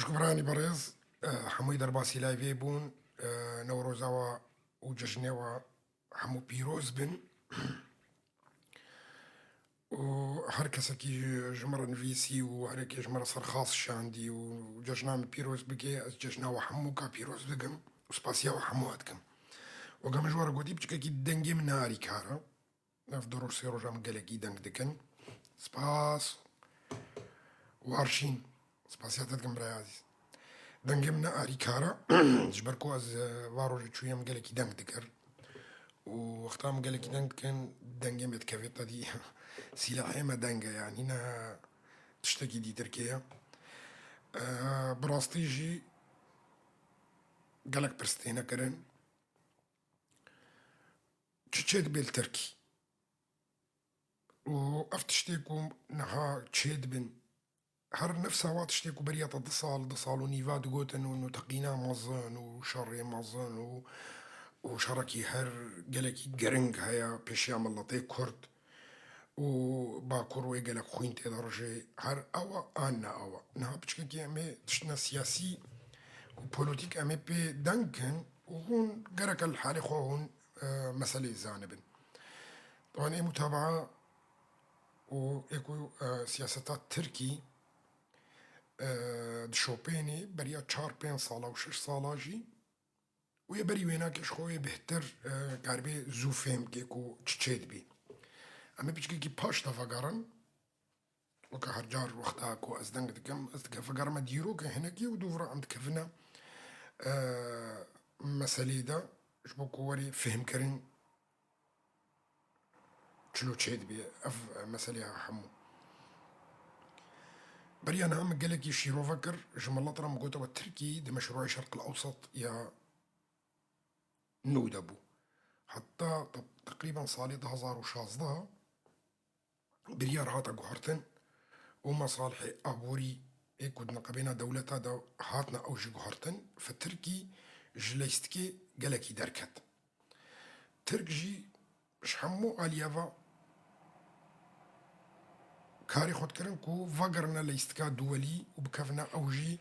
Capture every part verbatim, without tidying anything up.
Hukmranî berêz, e, hemûyî derbasî layvê bûn, e, Newroza we û cejnê we hemû pîroz bin. Û her kesekî ji, ji min re nivîsî û her yekê ji min re serxas şandî û cejna min pîroz bike, ez cejna we hemûka pîroz dikim û spasiya we hemû dikim. Weke min ji we re gotî, piçekekî dengê min ne alîkar e. Ev du roj sê roja min gelekî deng dikin. Spas. Warşîn. Spasiya te dikim birayê ezîz. Dengê min ne alîkar e. Ji ber ku ez, e, va rojê çûyî min gelekî deng dikir. Û wexta min gelekî deng dikin, dengê min dikeve tedî sîlehê me deng e, yanî ne tiştekî dîtirkê ye. E, bi rastî jî gelek pirs têne kirin. Çi çêdibe li Tirkî? Û ev tiştê ku niha çêdibin, her nefsa wa tiştê ku beriya te du sal, du sal û nîva digotin û, û teqîna mezin û şerê mezin û, û şerekî her gelekî giring heye pêşiya miletê Kurd û Bakur wê gelek xwîn tê de rijê, her ew e an ne ew e. Niha piçkekî em ê tiştine siyasî û polîtîk em ê pê deng kin û hûn gereke li halê xwe hûn, e, meseleyê zanibin. Wan ê mutabaa û ê ku, e, siyaseta Tirkî, e, dişopênê beriya çar pênc sala û şeş sala jî û yê berî wênakê ji xwe yê bêhtir, e, karibê zû fêhm bike ku çi çêdibî. Em ê piçkekî paş de vegerin. Weke her car wexta ku ez deng dikim, ez dike vegerime dîroke hinekî û dûvira em dikevine, e, meselê de ji bo ku werê fêhmkirin çilo çêdibê ev meseleya hemû. Beriya niha min gelekî şîrove kir, ji milet re min gote we Tirkî di meşrûê Şerq el Ewsat ya nû de bû. Heta te-, teqrîben salê du hazar û şazdeh biryar hate guhertin û mesalihê aborî ê ku di neqebêna dewleta de hatine ew jî guhertin, fe Tirkî ji leystikê gelekî derket. Tirk jî ji hemû aliyeva karê xwe dikirin ku vegerine leystika duwelî û bikevine ew jî,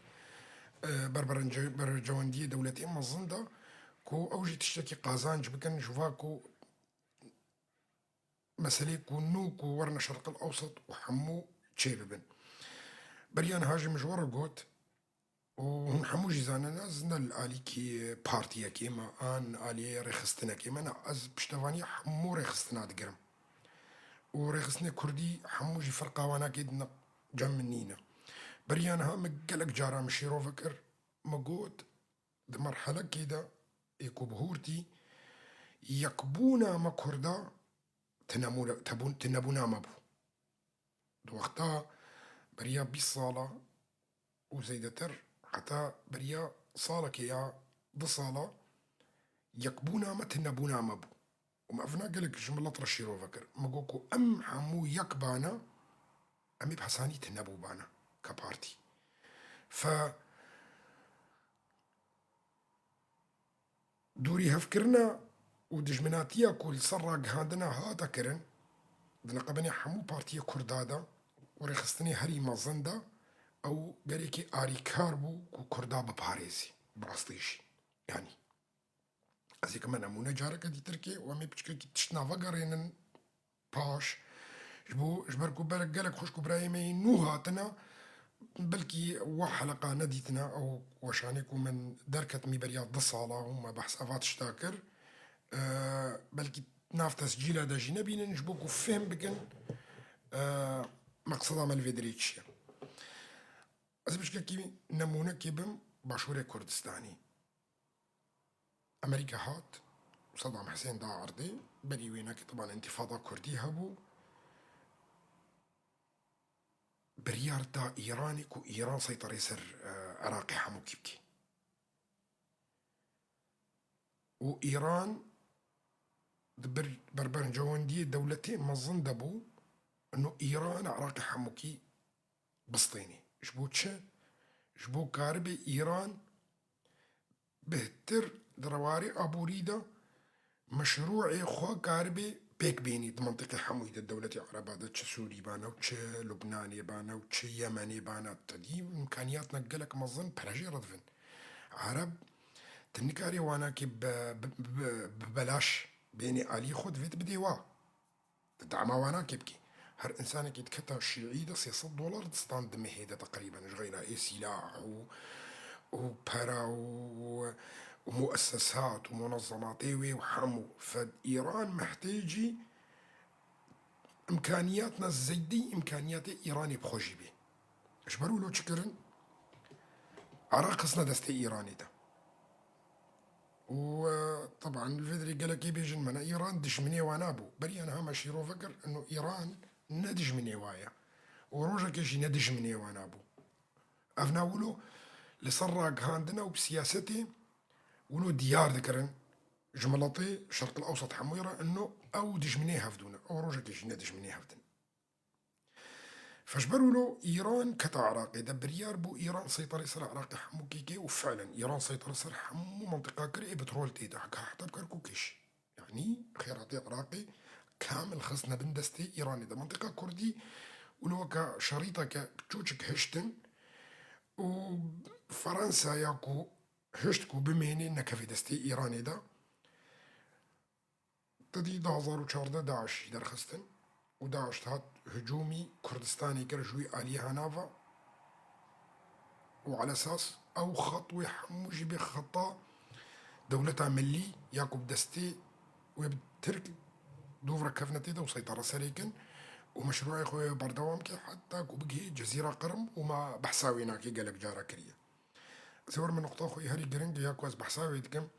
e, ber berenc-, bercewendiyê dewletê mezin de ku ew jî tiştekî qazanc bikin ji va ku meselê ku nû ku werine Şerqil Ewsat û hemû çê bibin. Beriya niha jî min ji we re got, û hûn hemû jî zanin, ez ne li alîkî partiyekê me, an aliyê rêxistinekê me, ne, ez piştevaniya hemû rêxistina digirim. Û rêxistinê kurdî hemû jî ferqa wanakê di ne-, cem min nîne. Beriya niha min gelek cara min şîrove kir, min got, di merhelekê de ê ku bihurtî, yekbûna me kurda tinemû-, tebûn-, tinebûna me bû. Di wexta beriya bîst sala û zêdetir, heta beriya salekê ya du sala, yekbûna me tinebûna me bû. Û me evna gelek ji milet re şîrove kir. Me got ku em hemû yek bane, em ê bi hesanî tinebû bane ke partî. Fe dûrî hevkirina û dijminatiya ku li ser ragihandina hate kirin, di neqebenê hemû partiyê kurda de û rêxistinê herî mezin de, ew gerekî arîkar bû ku kurda biparêzî, bi rastî jî. Yanî, ez ê kime nemûne careke dîtirkê û em ê piçkekî tiştna vegerênin paş. Ji bo, ji ber ku ber-, gelek xwişk û birayê me yê nû hatine, belkî wa heleqa nedîtine, ew weşanê ku min derket mî beriya du sala û me behsa va tişta kir. E, belkî nav tescîla de jî nebînin, ji bo ku fêm bikin, e, meqseda me li vê dirê çi ye. Ez piçkekî nemûnekê bim, Başûrê Kurdistanî. Amerîka hat, Sedam Hisên da erdê, berî wênekê tiban întîfada kurdî hebû. Biryar da Îranê ku Îran seyterê ser, e, Iraqê hemûkî bike. Û Îran di bir-, berbencewendiyê dewletê mezin de bû, ino Îran Iraqê hemûkî bistênê. Ji bo çi? Ji bo karibê Îran bêhtir di rewarê aborî de meşrûê xwe karibê pêk bênî di mentiqê hemûyî de, dewletê Ereba de, çi Sûrî bane û çi Lubnanê bane û çi Yemenê bane, te dî îmkaniyatna gelek mezin pere jê re divin. Ereb, tu nikarê wanakê bi, bi, bi, bi belaş bênê aliyê xwe, divê tu bidê wa. Tu dema wanakê bikî. Her însanekî diketa şîî de sê sed dolar distan di mehê de teqrîben, ji xeyra ê sîlah û, û pera û, û muessesat û munezzematê wê û hemû. Fed Îran mehtêcî îmkaniyatna zeydî îmkaniyatê Îranê bi xwe jî bê. Ji ber wilo çi kirin? Iraq xistine destê Îranê de. Û, e, teban li vê derê gelekê bêjin, mena Îran dijminê wa nabû. Beriya niha me şîrove kir, ino Îran ne dijminê wa ye. Û rojekê jî ne dijminê wa nabû. Ev na wilo li ser ragihandina û bi siyasetê wilo diyar dikirin ji miletê Şerqil Ewsat hemûyê re, ino ew dijminê hevdû ne. Ew rojekê jî ne dijminê hevdin. Fe ji ber wilo Îran keta Iraqê de, biryar bû Îran seyterê ser Iraqê hemû kêkê û fiilen Îran seytere ser hemû mentiqa kir ê petrol tê de, heta bi Kerkûkê jî. Yanî xêratê Iraqê kamil xistine bin destê Îranê de. Mentiqa Kurdî wilo weke şerîteke çûçik hiştin û Fransa ya ku hişt ku bimêne nekeve destê Îranê de. Te dî du hazar û çardeh DAIŞ jî derxistin û DAIŞ dihat hicûmî Kurdistanê kir ji wî aliyê hanava û alesas ew xet wê hemû jî bê xeta dewleta millî ya ku bi destê wê bi Tirk dûv re kevne tê de û seytara serê kin û meşrûeyê xwe wê berdewam ke heta ku bigihê Cezîra Qirm û me behsa wê nakê gelek cara kiriye. Ez ê werim nuqta xwe yê herî giring ya ku ez behsa wê dikim,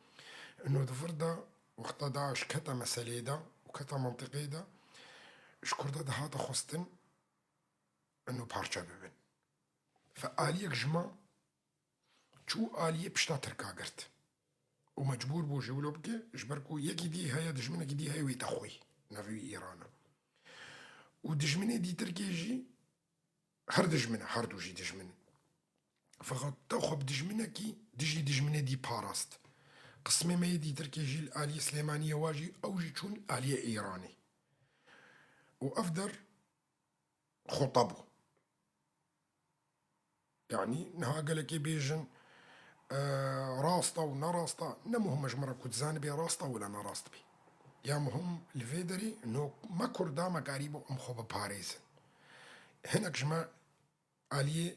ino di vir de wexta DAIŞ kete meselê de û kete mentiqê de, ji Kurda dihate xwestin ino parçe bibin. Fe aliyek ji me çû aliyê pişta Tirka girt. Û mecbûr bû jî wilo bike, ji ber ku yekî dî heye, dijminekî dî heye wê te xwî, navê wî Îran e. Û dijminê dîtirkê jî her dijmin e, her du jî dijmin in. Feqet te xwe bi dijminekî dijî dijminê dî parast. Qismê me yê dîtirkê jî li aliyê Silêmaniyê wa jî ew jî çûn aliyê Îranê. Û ev der xota bû. Yanî niha gelekê bêjin, e, rast e û ne rast e. Ne muhim e ji min re ku dizanibê rast e wila ne rast bê. Ya muhim li vê derê no me Kurda me karîbû em xwe biparêzin. Hinek ji me aliyê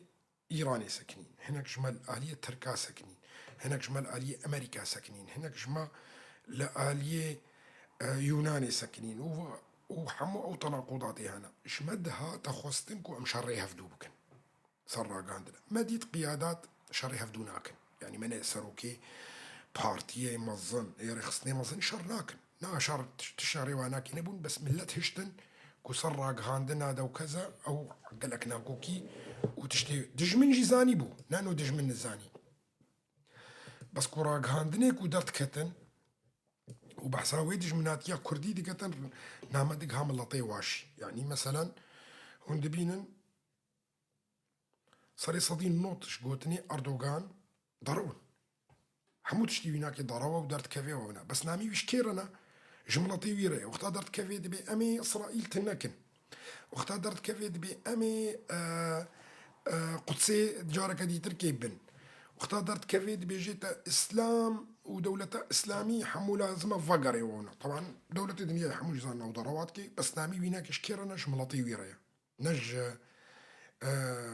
Îranê sekinîn, hinek ji me li aliyê Tirka sekinîn, hinek ji me li aliyê Amerîka sekinîn, hinek ji me li aliyê, e, Yûnanê sekinîn û, û hemû ew tenaqudatê hene. Ji me dihate xwestin ku em şerê hevdû bikin. Ser ragihandine. Me dît qiyadat şerê hevdû nakin. Yanî me ne serokê partiyê mezin, ê rêxistinê mezin şer nakin. Na şer, ti şerê wa nakî nebûn, bes millet hiştin ku ser ragihandina de û keza ew gelek nakokî û tiştê dijmin jî zanî bû. Nano dijmin nizanî. Bes ku ragihandinê ku derdiketin û behsa wê dijminatiya Kurdî diketin, name digiha miletê wa jî. Yanî meselen hûn dibînin, serê sedî nod ji gotinê Erdogan derew in. Hemû tiştî wî nakê derew e û derdikeve ew ne. Bes namî wî ji kê re ne? Ji miletê wî re ye. Wexta derdikevê dibê em ê Îsraîl tune kin. Wexta derdikevê dibê em ê, e, e, Qudsê careke dîtirkê bin. Wexta derdikevê dibêjê te Îslam û dewleta Îslamî hemû lazim e vegerê ew ne. Teban dewletê dinyayê hemû jî zanin ew derewa dike. Bes namî wî nakê ji kê re ne? Ji miletê wî re ye. Ne ji, e,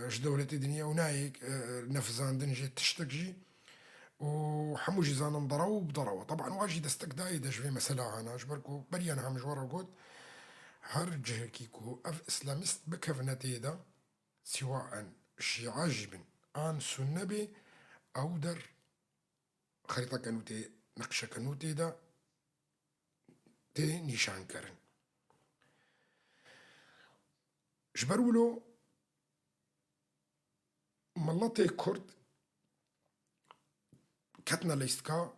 ji dewletê dinyayê û nayê, e, nefizandin jê tiştek jî û hemû jî zanin derew û bi derew e. Teban wa jî destek dayê de ji vê mesela hana, ji ber ku beriya niha min ji we re got, her cihekî ku ev îslamîst bikevine tê de, siwaen şîa jî bin an sunne bê, ew der xerîteke nû tê, neqşeke nû tê de tê nîşankirin. Ji ber wilo miletê Kurd ketine lîstika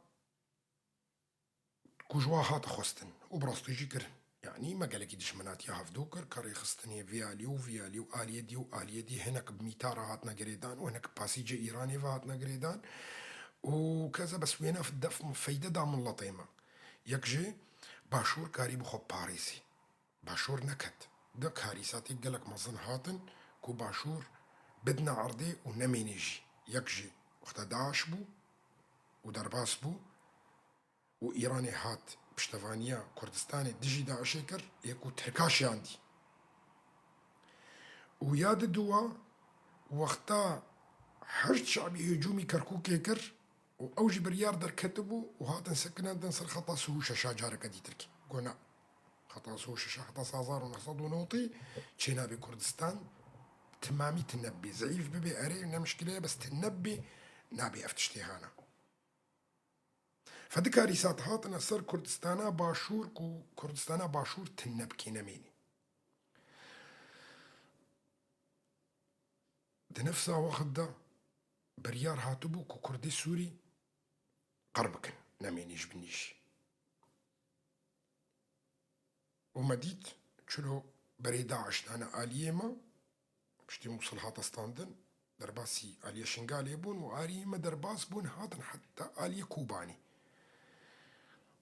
ku ji wa hate xwestin û bi rastî jî kirin. Yanî me gelekî dijminatiya hevdû kir, ka rêxistinê vî alî û vî alî û aliyê dî û aliyê dî hinek bi mîta re hatine girêdan û hinek bi pasîcê Îranê ve hatine girêdan û keza bes wêne def feyde da miletê me. Yek jê Başûr karîbû xwe parêzî. Başûr neket. Du karîsatê gelek mezin hatin ku Başûr bidine erdê û nemênê jî. Yek jî wexta DAIŞ bû û derbas bû û Îranê hat piştevaniya Kurdistanê dijî DAIŞê kir, yê ku Tirka şiyandî. Û ya diduwa wexta Heşd Şebî hicûmî Kerkûkê kir, û ew jî biryar derketibû û hatin sekinandin ser xeta sih û şeşa careke dîtirkî. Got na, xeta sih û şeşa heta sal hezar û neh sed û notî çênabê Kurdistan timamî tune bibê, zeîf bibê, erê, ne mişkile ye, bes tune bibê, nabê ev tiştê hana. Fedî karîsat hatine ser Kurdistana Başûr ku Kurdistana Başûr tune bikê, nemênê. Di nefsa wext de biryar hatibû ku Kurdê Sûrî qir bikin, nemênî ji binî jî. Û me dît çilo berê DAIŞ dane aliyê me, piştî Mûsil hate standin, derbasî aliyê Şingalê bûn û aliyê me derbas bûn, hatin heta aliyê Kobanê.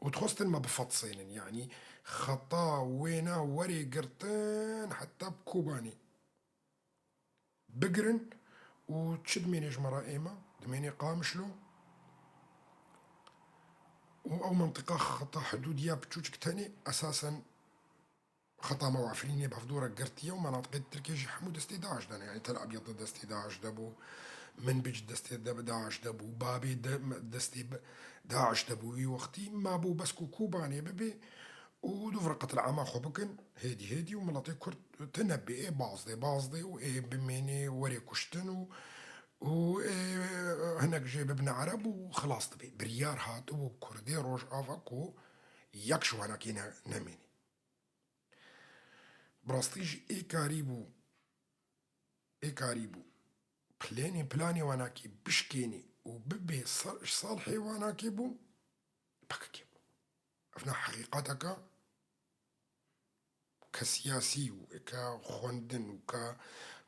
Û dixwestin me bifetsênin, yanî xeta wêna werê girtin heta bi Kobanê bigirin û çi dimênê ji me re ême? Dimênê Qamişlo û ew mentiqa xeta hidûdiya piçûçik tenê esasen xeta me û Efrînê bi hevdû re girtiye û menatiqê Tirkiyê jî hemû destê DAIŞ de ne. Yanî Tel Abyad de destê DAIŞ de bû, Minbic destê de, DAIŞ de bû, Babê de, destê bi-, DAIŞ de bû wî wextî. Ma bû bes ku Kobanê bibê û du firqetil ama xwe bikin, hêdî hêdî û miletê Kurd tune bê, ê bazdê, bazdê û ê bimênê werê kuştin û, û ê hinek jê bibine Ereb û xilas dibe. Biryar hatibû Kurdê Rojava ku yek ji wanakê ne-, nemênê. Bi rastî jî ê karîbû, ê karîbû plênê, planê wanakê bişkênê û bibê sal-, ji salhê wanakê bû, P K K bû. Ev ne heqîqeteke ke siyasî û ke xwendin û ke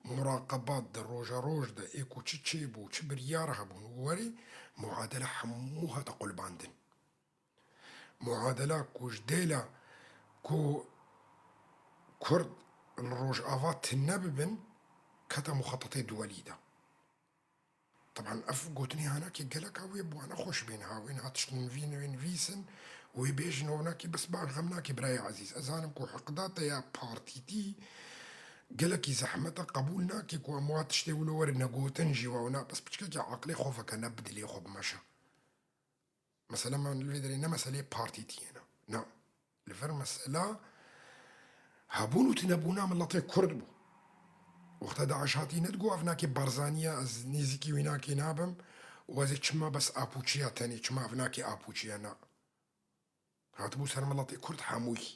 muraqebat di roja roj de ê ku çi çêbû, çi biryar hebûn û werê muadele hemû hate qulbandin. Muadela ku ji dêla ku Kurd li Rojava tune bibin, kete muxetetê duwelî de. Teban ev gotinê hanakê geleka wê bi wana xweş bên ha, wên ha tişt nivîn, wê nivîsin, wê bêjin, ew nakê bes baş xem nakê birayê ezîz. Ez zanim ku hiqda te ya partîtî gelekî zehmet e, qebûl nake ku em wa tiştê wilo were negotin jî wa wina, bes piçkekê aqilê xwe veke, ne bi dilê xwe bimeşe. Mesela me li vê derê ne meseleyê partîtiyê ne. Na. Li vir mesela hebûn û tunebûna miletê Kurd bû. Wexta DAIŞ hatî nedigot ev nakê Barzanî ye, ez nêzîkî wî nakê nabim û ez ê çima bes Apûçiya tenê, çima ev nakê Apûçiya na. Hatibû ser miletê Kurd hemûyî.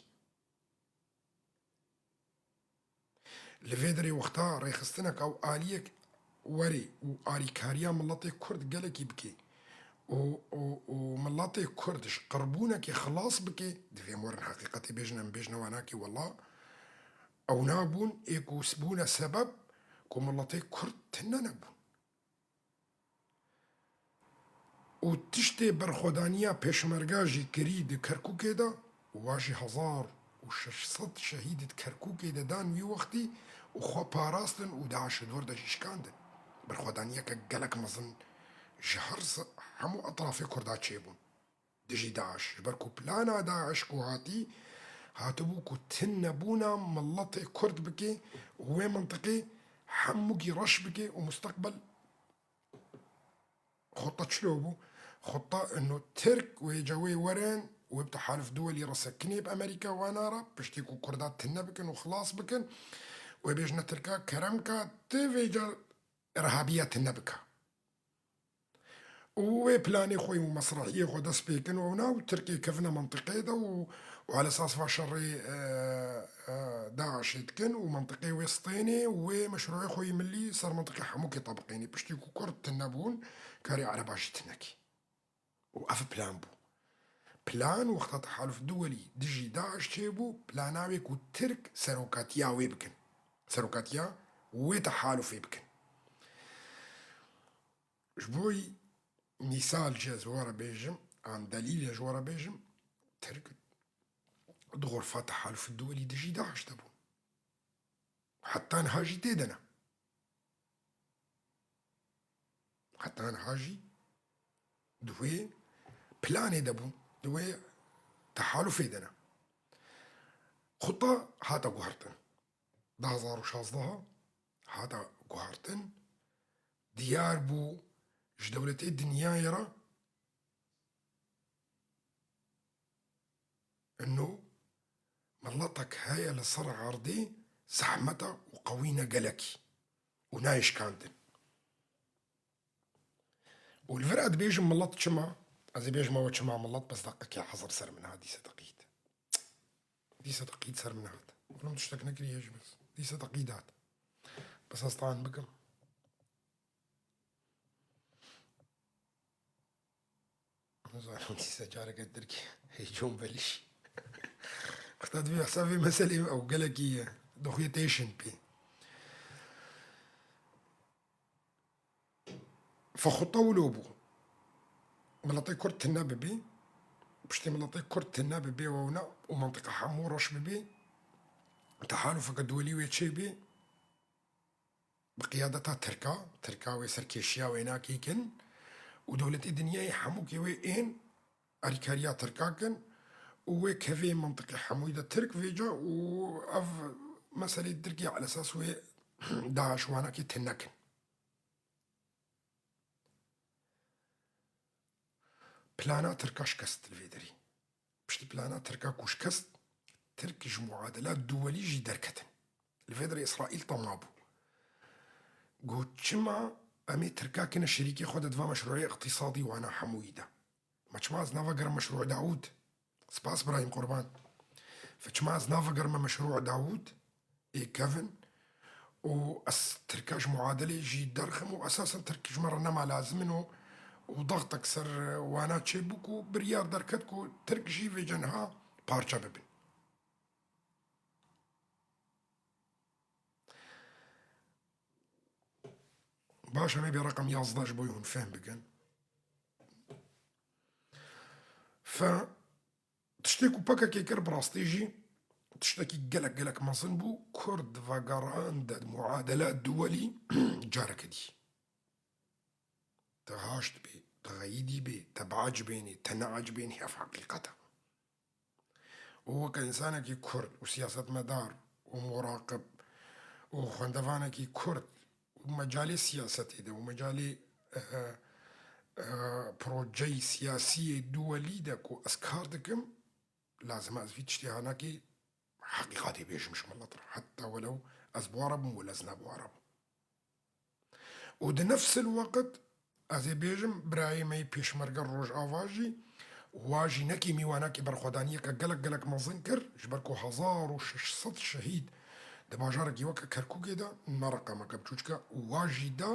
Li vê derê wexta rêxistinek ew aliyek werê û alîkariya miletê Kurd gelekî bike û, û, û miletê Kurd ji qirbûnekê xilas bike, divê em werin heqîqetê bêjin, em bêjine wanakê wela ew nabûn ê ku bûne sebeb ku miletê Kurd tune nebûn. Û tiştê berxwedaniya pêşmerga jî kirî di Kerkûkê de, wa jî hezar û şeş sed şehîdê di Kerkûkê de dan wî wextî û xwe parastin û DAIŞ di wir de jî şikandin. Berxwedaniyeke gelek mezin ji her se-, hemû etrafê Kurda çêbûn dijî DAIŞ. Ji ber ku plana DAIŞ ku hatî, hatibû ku tunebûna miletê Kurd bike û wê mintiqê hemûkî reş bike û musteqbel Xweta çilo bû? Xweta ino Tirk wê cewê werin, wê bi tehaluf duwelî re sekinê bi Amerîka wana re, piştî ku Kurda tune bikin û xilas bikin, wê bêjine Tirka, kerem ke, tu vêca irhabiya tune bike. Û wê planê xwe û mesrehiyê xwe dest pê kin û na û Tirkê kevine mentiqê de û, û elesas va şerê, e, e, DAIŞê dikin û mentiqê wê stênê û wê meşrûê xwe yî milî ser mentiqê hemûkê tebiqênê. Piştî ku Kurd tune bûn, karê Ereba jî tune kî. Û ev plan bû. Plan wexta tehaluf duwelî dijî DAIŞ çêbû, plana wê ku Tirk serokatiya wê bikin. Serokatiya wê tehalufê bikin. Ji bo mîsal jî ez were bêjim, an delîl ez were bêjim, Tirk di xurfa tehaluf duwelî dijî DAIŞ de bûn. Heta niha jî tê de ne. Heta niha jî di wê planê de bûn, di wê tehalufê de ne. Xuta hate guhertin. Du hezar û şazdeh hate guhertin. Diyar bû ji dewletê dinyayê re ino miletek heye li ser erdê zehmet e û qewî ne gelekî û nayê şikandin. Û li vir ez dibêjim milet çima, ez ê bêjime we çima milet, bes deqekê hezir ser min hat, dîse deqît. Dîse deqît ser min hat. Oğlum tiştek nekiriye ji bes. Dîse deqît hat. Bes ez tan bikim. Nizanim dîse careke Tirkî heycûn belîş. Xita divê hesabê meselê ew gelekî ye. Doxuyê têşin pê. Fexuta wilo bû. Miletê Kurd tine bibê. Piştî miletê Kurd tine bibê wewna û mentiqa hemû reş bibê. Tehalufeke duwelî wê çêbê. Bi qiyadeta Tirka, Tirka wê serkêşiya wênakê kin û dewletê dinyayê hemûkê wê ên alîkariya Tirka kin û wê kevê mentiqê hemûyî de Tirk vêca û ev meselê Tirkiye elesas wê DAIŞ wanakê tune kin. Plana Tirka şikest li vê derê. Piştî plana Tirka ku şikest, Tirk ji muadela duwelî jî derketin. Li vê derê Îsraîl tema bû. Got, çima em ê Tirka kine şirîkê xwe de di va meşrûyê îqtîsadî wana hemûyî de? Ma çima ez nava gerim meşrû Dawûd? Spas Birahîm Qurban. Fe çima ez nava gerime meşrû Dawûd? Ê kevin û ez Tirka ji muadelê jî derxim û esasen Tirk ji me re nema lazim in û, û dextek ser wana çêbû ku biryar derket ku Tirk jî vêce niha parçe bibin. Baş, em ê bê reqem yazdeh ji bo hûn fehm bikin. Fe Tiştê ku P K K kir bi rastî jî tiştekî gelek gelek mezin bû. Kurd vegerand muadela duwelî careke dî. Ti haşt bê, ti xeyidî bê, te biecibênê, te neecibênê, ev heqîqet e. Û weke însanekî Kurd û siyasetmedar û muraqib û xwendevanekî Kurd û mecalê siyasetê de û mecalê, eh, eh, projeyê siyasî yê duwelî de ku ez kar dikim, lazim e ez vî tiştê hanakê heqîqatê bêjim ji milet re. Heta welew ez bi we re bim, wele ez ne bi we re bim. Û di nefsil weqt ez ê bêjim, birayê me yê pêşmerge Rojava jî, wa jî nekî mîwanekî berxwedaniyeke gelek gelek mezin kir, ji ber ku hezar û şeş sed şehîd di bajarekî weke Kerkûkê de ne reqemeke biçûçik e, û wa jî da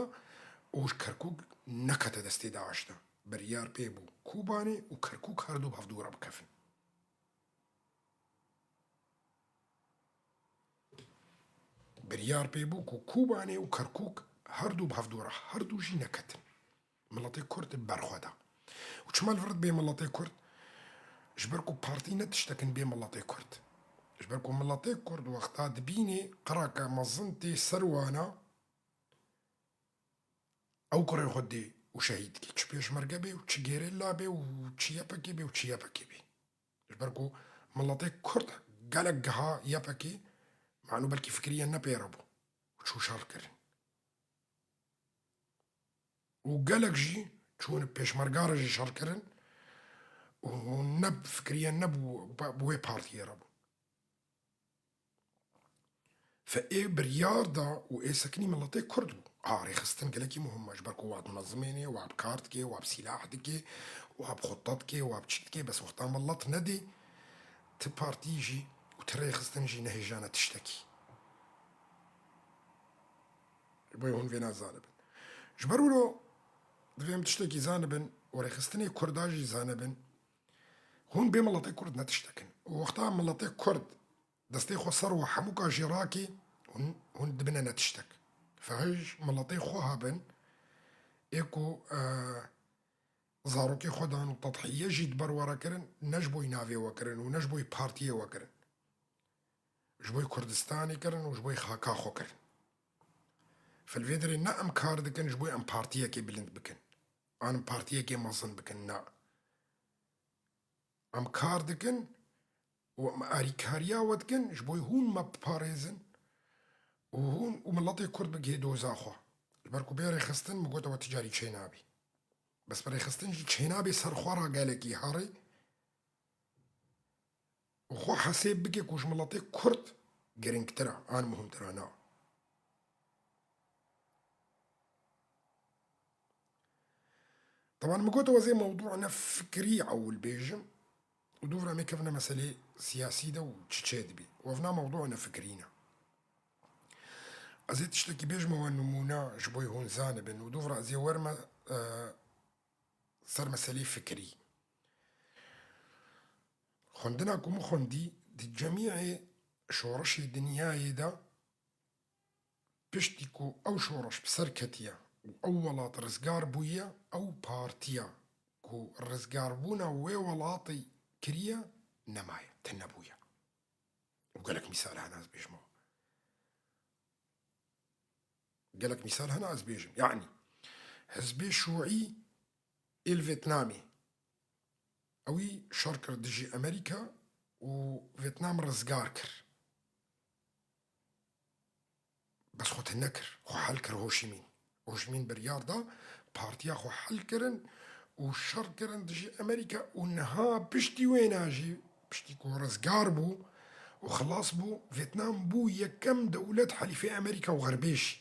û ji Kerkûk nekete destê DAIŞ de. Biryar pê bû Kobanê û Kerkûk her du bi hevdû re bikevin. Biryar pê bû ku Kobanê û Kerkûk her du bi hevdû re, her du jî neketin. Miletê Kurd berxwe da. Û çima li vir dibê miletê Kurd? Ji ber ku partî ne tiştek in bê miletê Kurd. Ji ber ku miletê Kurd wexta dibînê qireke mezin tê ser wana, ew kurê xwe dê û şehîd dike. Çi pêşmerge bê û çi gerîla bê û çi Y P G bê û çi Y P G bê. Ji ber ku miletê Kurd gelek giha Y P G, manu belkî fikirî ne pê re bû û çû şer kirin. Û gelek jî çûn pêşmerga re jî şer kirin û ne fikirî ne bû, bi wê partiyê re bû. Fe ê biryar da û ê sekinî miletê Kurd bû. A, rêxistin gelekî muhim e, ji ber ku wa dinezimênê, wa bi kar dike, wa bi sîlah dike, wa bi xute dike, wa bi çi dike, bes wexta milet nedê, ti partî jî û ti rêxistin jî nehêjane tiştekî. Ji bo hûn vê nazanibin. Ji ber wilo divê em tiştekî zanibin û rêxistinê Kurda jî zanibin. Hûn bê miletê Kurd ne tiştek in. Û wexta miletê Kurd destê xwe ser we hemûka jî rakê, hûn, hûn dibine ne tiştek. Fe hej miletê xwe hebin, ê ku, e, zarokê xwe dan û tedhiye jî di ber we re kirin, ne ji bo navê we kirin û ne ji bo partiyê we kirin. Ji bo Kurdistanê kirin û ji bo xaka xwe kirin. Fil vê derê ne em kar dikin ji bo em partiyekê bilind bikin. An em partiyekê mezin bikin, na. Em kar dikin û em arîkariya we dikin ji bo hûn me biparêzin û hûn û miletê Kurd bigihê doza xwe. Ji ber ku bê rêxistin, min got, we ti carî çênabî. Bes bi rêxistin jî çênabê ser xwe re gelekî herî û xwe hesêb bike ku ji miletê Kurd giringtir e, an muhimtir e, na. Teban, min got, ez ê mewdû ne fikrî ewil bêjim û dûvra me kevne meselê siyasî de û çi çê dibî. Û ev na mewdû ne fikrî ne. Ez ê tiştekî bêjime we nimûne ji bo hûn zanibin û dûvra ez ê werme, e, ser meselê fikrî. Xwendina ku min xwendî, di cemîê şoreşê dinyayê de, piştî ku ew şoreş bi ser ketiye û ew welat rizgar bûye, ew partiya ku rizgarbûna wê welatî kiriye, nemaye, tune bûye. Û gelek mîsal hene ez bêjim. Gelek mîsal hene ez bêjim. Yanî, Hizbê Şûî ê li Vêtnamê. Ewî şer kir dijî Amerîka û Vêtnam rizgar kir. Bes xwe tune kir, xwe hel kir Ho Chi Minh. Ho Chi Minh biryar da, partiya xwe hel kirin û şer kirin dijî Amerîka û niha piştî wêna jî, piştî ku rizgar bû û xilas bû, Vêtnam bû yekem dewlet helîfê Amerîka û Xerbê jî.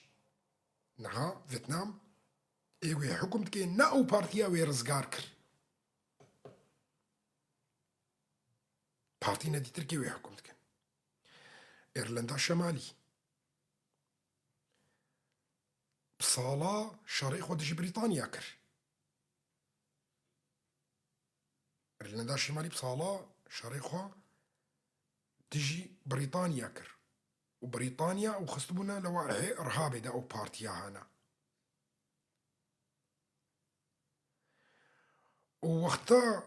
Niha Vêtnam ê wê hukm dike, ne ew partiya wê rizgar kir. Partî nedîtirkê wê hukm dikin. Îrlanda Şemalî bi sala şerê xwe dijî Brîtanya kir. Îrlanda Şemalî bi sala şerê xwe dijî Brîtanya kir. Û Brîtanya ew xistibûne li warehê irhabê de ew partiya hene. Û wexta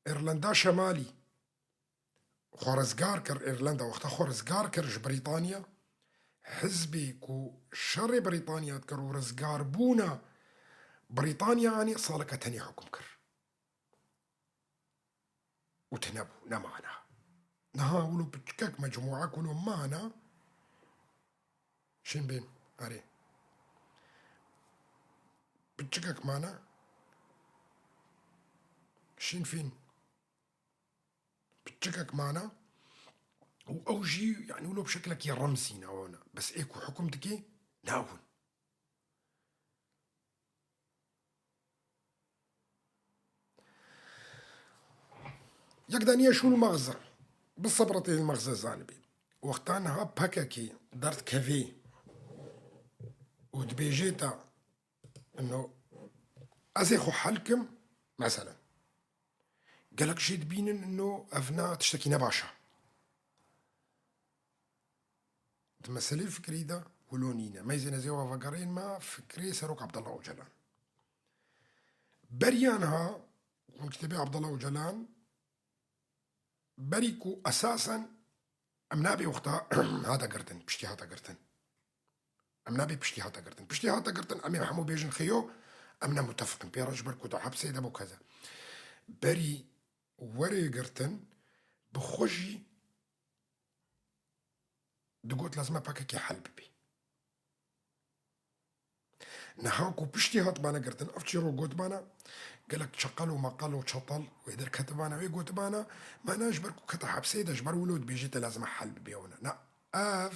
Îrlanda Şemalî xwe rizgar kir, Îrlanda wexta xwe rizgar kir ji Brîtanya, hizbê ku şerê Brîtanya dikir û rizgarbûna Brîtanya anî, saleke tenê hukm kir. Û tune bû, nemana. Niha wilo piçikek mecmûa ku wilo mana, şîn bên, erê. Piçikek mana, şîn fîn. Piçikek mana û ew jî, yanî, wilo bi şekilekî remzî ne, wana. Bes ê ku hukm dike, ne ew in. Yek daniye şûl mexze. Bi sebretê li mexze zanibî. Wexta niha P K K derdikevê û dibêjê te, ino, ez ê xwe hel kim, meselen. Gelek jê dibînin, ino, ev na tiştekî ne baş e. Di meselê fikrî de wilo nîne. Meyzên ez ê we vegerîn me fikrê Serok Abdullah Ocalan. Beriya niha, hûn kitêbê Abdullah Ocalan, berî ku esasen em nabê wexta hate girtin, piştî hate girtin. Em nabê piştî hate girtin. Piştî hate girtin, em ê hemû bêjin xêyo, em ne mutefiq in pê re ji ber ku di hepsê de bû keze. Berî werê girtin, bi xwe jî digot lazim e P K K hel bibê. Niha ku piştî hatibane girtin, ev çîrok gotibana, gelek çeqel û meqel û çetel wê derketibana, wê gotibana, mana ji ber ku kete hepsê de ji ber wilo dibêjê te lazim e hel bibê wana. Na, ev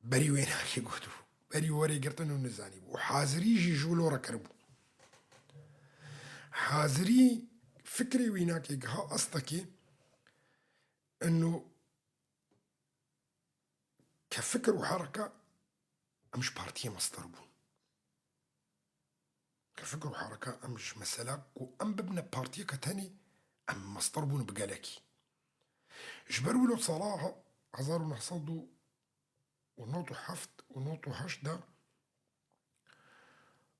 berî wênakê gotibû. Berî werê girtin û nizanîbû. Û hazirî jî ji wilo re kiribû. Hazirî fikrê wînakê giha estekê, ino ke fikir û hereka em ji partiyê mestir bûn. Ke fikir û hereka em ji mesela ku em bibine partiyeke tenê, em mestir bûn bi gelekî. Ji ber wilo sala he-, hezar û neh sed û nod û heft û nod û heşt de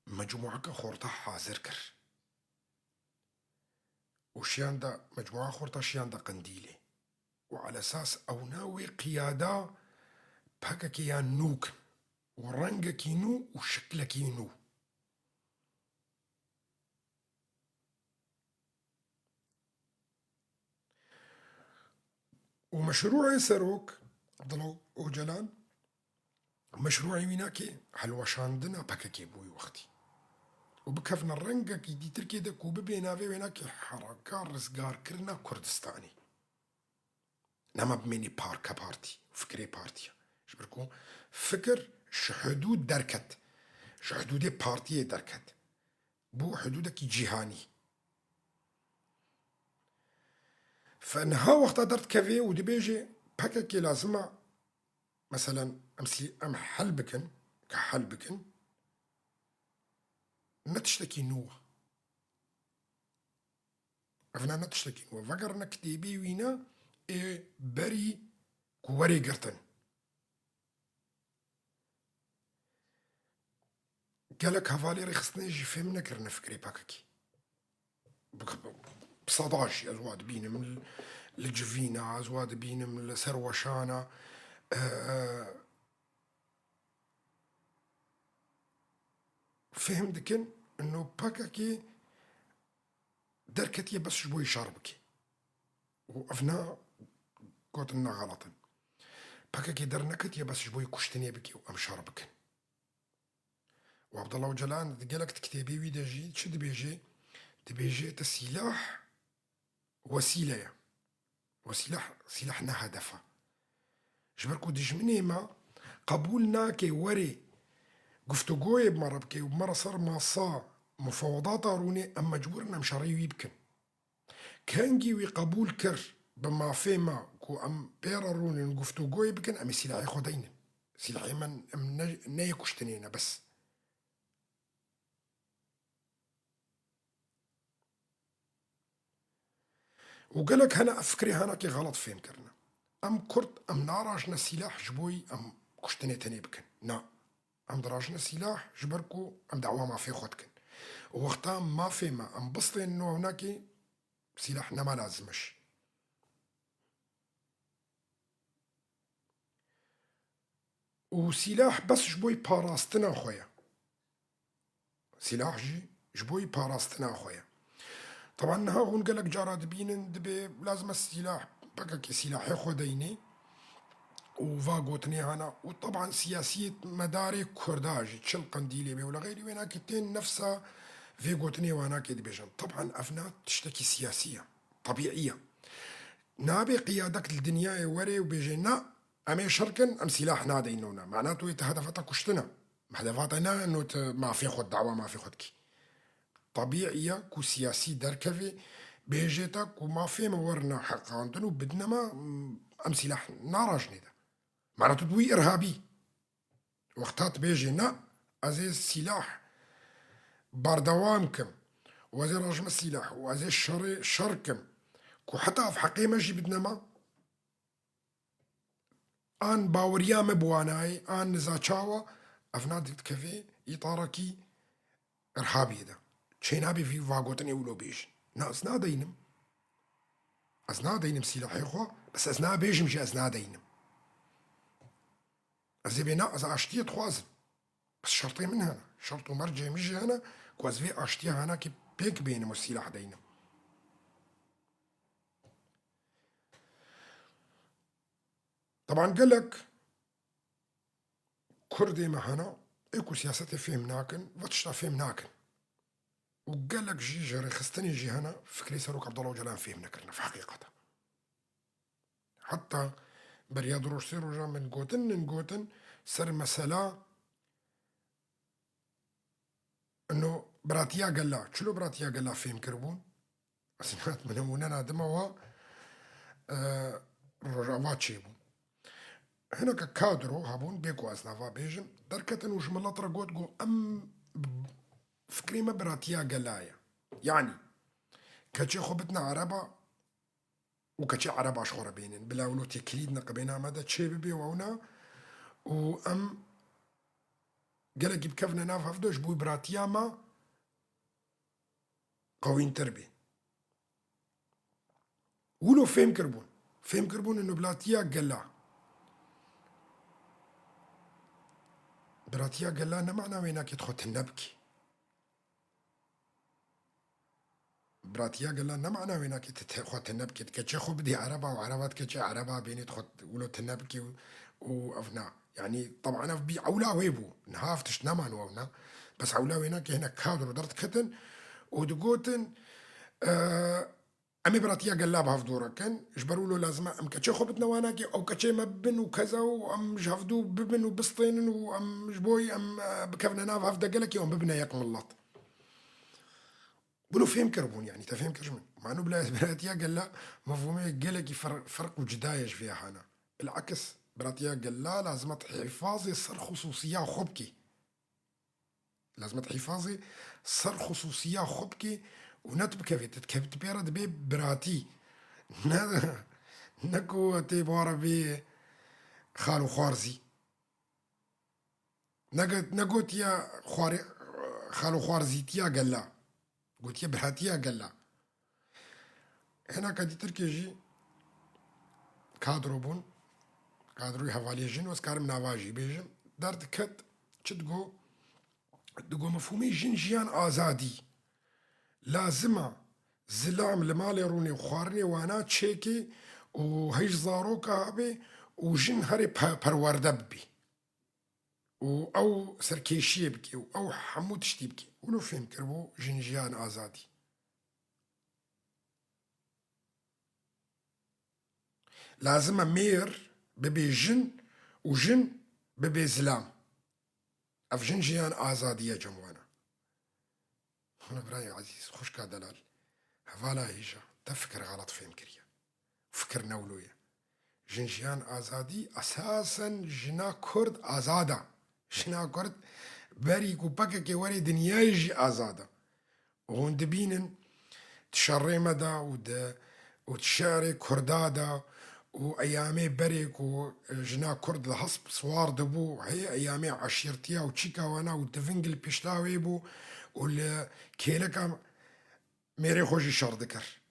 mecmuaka xorta hazir kir. Û şiyan da, mecmua xorta şiyan da Qendîlê. Û alesas ewna wê qiyada P K K ya nû kin. Û rengekî nû û şiklekî nû. Û meşrûê serok Abdullah Ocalan, meşrûê wî nake helweşandina P K K bû wî wextî. Û bikevne rengekî dîtirkê de ku bibê navê wê nake hereka rizgarkirina Kurdistanê. Nema bimênî parke partî, fikrê partiya. Ji ber ku fikir ji hidûd derket. Ji hidûdê partiyê derket. Bû hidûdekî cîhanî. Fe niha wexta derdikevê û dibêjê P K K lazim e, meselen, em sî-, em hel bikin, ke hel bikin, ne tiştekî nû e. Evna ne tiştekî nû e. Vegerine kitêbê wî ne ê berî ku werê girtin. Gelek hevalê rêxistinê jî fêm nekirine fikrê P K K. Bi, bi seda jî ez wa dibînim li, li civîna, ez wa dibînim li ser weşana. E, fêm dikin, ino P K K derketiye bes ji bo yî şer bike. Û ev na gotin na xelet in. P K K derneketiye bes ji bo yî kuştinê bike û em şer bikin. Û Abdullah Ocalan di gelek di kitêbê wî de jî çi dibêje? Dibêje te sîlah wesîle ye. Û sîlah, sîlah ne hedef e. Ji ber ku dijminê me qebûl nake were guftûgoyê bi me re bike û bi me re ser masa mufawedata rûnê, em mecbûr in em şerê wî bikin. Kengî wî qebûl kir bi mafê me ku em pê re rûnin guftûgoyê bikin, em ê sîlahê xwe deynin. Sîlahê me em ne, ne yê kuştinê ne bes. Û gelek hene ev fikrê henekê xelet fêm kirine. Em Kurd, em narajine sîlah ji bo yî em kuştinê tenê bikin. Na. Em dirajine sîlah ji ber ku em dawa mafê xwe dikin. Û wexta mafê me em bistên nû ewnakê sîlah nema lazim e jî. Û sîlah bes ji bo yî parastina xwe ye. Sîlah jî ji bo yî parastina xwe ye. Teban niha hûn gelek cara dibînin, dibê lazim e sîlah, P K K sîlahê xwe deynê û va gotinê hana. Û teban siyasiyê medarê Kurda jî, çi li Qendîlê bê û li xeyrî wênakê tên nefsa vê gotinê wanakê dibêjin. Teban ev na tiştekî siyasî ye, tebîî ye. Nabe qiyadek li dinyayê were û bêje, na, em ê şer kin, em sîlah nadeynin ona. Mana tu yê te hedefa te kuştin e. Hedefa te ne no tu mafê xwe, dawa mafê xwe dikî. Tebîî ye ku siyasî derkevê, bêje te ku mafê me werine heqandin û bidine me, em sîlah narajinê de. Mana tu dibûyî irhabî. Wexta tu bêjê, na, ez ê sîlah berdewam kim û ez ê rajime sîlah û ez ê şerê şer kim ku heta ev heqê me jî bidine me, an baweriya me bi wanayê, an niza çawa, ev na dikeve îtarekî irhabiyê de. Çênabê vî vagotinê wilo bêjin. Na, ez nadeynim. Ez nadeynim sîlahê xwe, bes ez nabêjim jî ez nadeynim. Ez ê bê na, ez aştiyê dixwazim. Bes şertê min hene. Şert û mercê min jî hene ku ez vê aştiya hanakê pêk bênim û sîlah deynim. Teban gelek Kurdê me hene, ê ku siyasetê fêm nakin, ve tişta fêm nakin. Û gelek jî ji rêxistinê jî hene, fikrê Serok Abdullah Ocalan fêm nekirine, heqîqet e. Heta beriya du roj, sê rojan min gotin, min gotin, ser mesela ino biratiya gela, çilo biratiya gela fêm kiribûn? Ez hat min hemûne nadime wa, e, Rojava çêbûn. Hineke kadro hebûn, bê ku ez nava bêjim, derketin û ji milet re got, got, em fikrê me biratiya gela ye. Yanî, keçê xwe bidine ereba, û keçê ereba ji xwe re bênin. Bila wilo têkilî di niqibêna me de çê bibe û ewna û em gelekî bikevine nav hevdo ji bo wî biratiya me qewîntir bê. Wilo fêm kiribûn. Fêm kiribûn ino biratiya gela. Biratiya gela ne mana wê nake tu xwe tune bikî. Biratiya gela ne mana wê nake tu te-, xwe tune bikî. Tu keçê xwe bidî ereba û ereba tu keçê ereba bênê tu xwe wilo tune bikî û, û ev na. Yanî, teban ev bî ewla wê bû. Niha ev tişt neman wewna. Bes ewla wê nake hinek kadro derdiketin û digotin, e, Em ê biratiya gela bi hevdû re kin. Ji ber wilo lazim e em keçê xwe bidine wanakê, ew keçê me bibin û keza û em ji hevdû bibin û bistênin û em ji bo em, e, bikevine nav hevde gelekê û em bibine yek milet. Wilo fêm kiribûn, yanî te fêm kir ji min. Mano bila biratiya gela mefhûmê gelekî fer-, ferq û cida ye ji vê hana. Bilakis, biratiya gela lazim e tu hîfazê ser xusûsiya xwe bikî. Lazim e tu hîfazê ser xusûsiya xwe bikê û ne tu bikevê, tu dikevî, tu pê re dibê biratî. Ne, ne ku tê bi we re bê xal û xwarzî. Ne go-, ne gotiye xwarê-, xal û xwarzîtiya gela. Gotiye biratiya gela. Hineka dî Tirkê jî kadro bûn. Kadroyê hevaliyê jin, ez karim nava jî bêjim. Derdiket, çi digo? Digo mefhûmê jin, jiyan, azadî. Lazim e zilam li malê rûnê û xwarinê wana çêkê û hej zaroka habe û jin herê pe-, perwerde bibî. û ew serkêşiyê bike û ew hemû tiştî bike. Wilo fêm kiribû jin, jiyan, azadî. Lazim e mêr bibe jin û jin bibe zilam. Ev jin, jiyan, azadî ye cem wana. Hûn birayê ezîz, xwişka delal, hevala hêja, te fikir xelet fêm kiriye. Fikir ne wilo ye. Jin, jiyan, azadî, esasen jina Kurd azad e. Jina Kurd berî ku P K K were dinyayê jî azad e. Hûn dibînin di şerê me de û di, û di şerê Kurda de û eyamê berê ku jina Kurd li hesp siwar dibû, hê eyamê eşîrtiya û çîka wana û diving li pişta wê bû û li kêleka mêrê xwe jî şer dikir.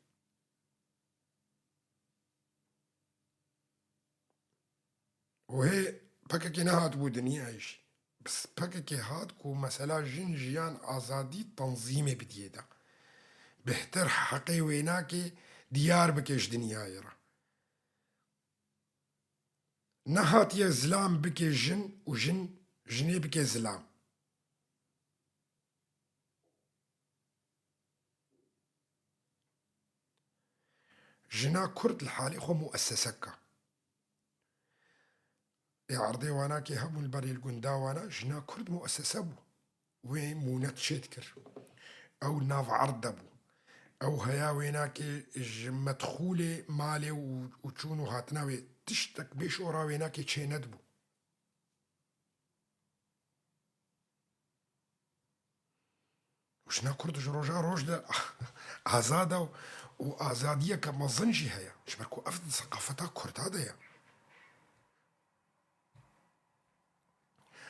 Û hê P K K nehatibû dinyayê jî. Bes P K K hat ku mesela jin, jiyan, azadî tenzîmê bidiyê de. Bihtir heqê wênakê diyar bike ji dinyayê re. Nehatiye zilam bike jin û jin, jinê bike zilam. Jina Kurd li halê xwe muessesek e. Ê erdê wana kê hebûn li berê li gunda wana, jina Kurd muessese bû. Wê mûnet çê dikir. Ew nav erd de bû. Ew heya wênakê ji medxûlê malê û, û çûn û hatina wê tiştek bê şora wênakê çê nedibû. Jina Kurd ji roja roj de azad e û azadiyeke mezin jî heye. Ji ber ku ev di seqafeta Kurda de ye.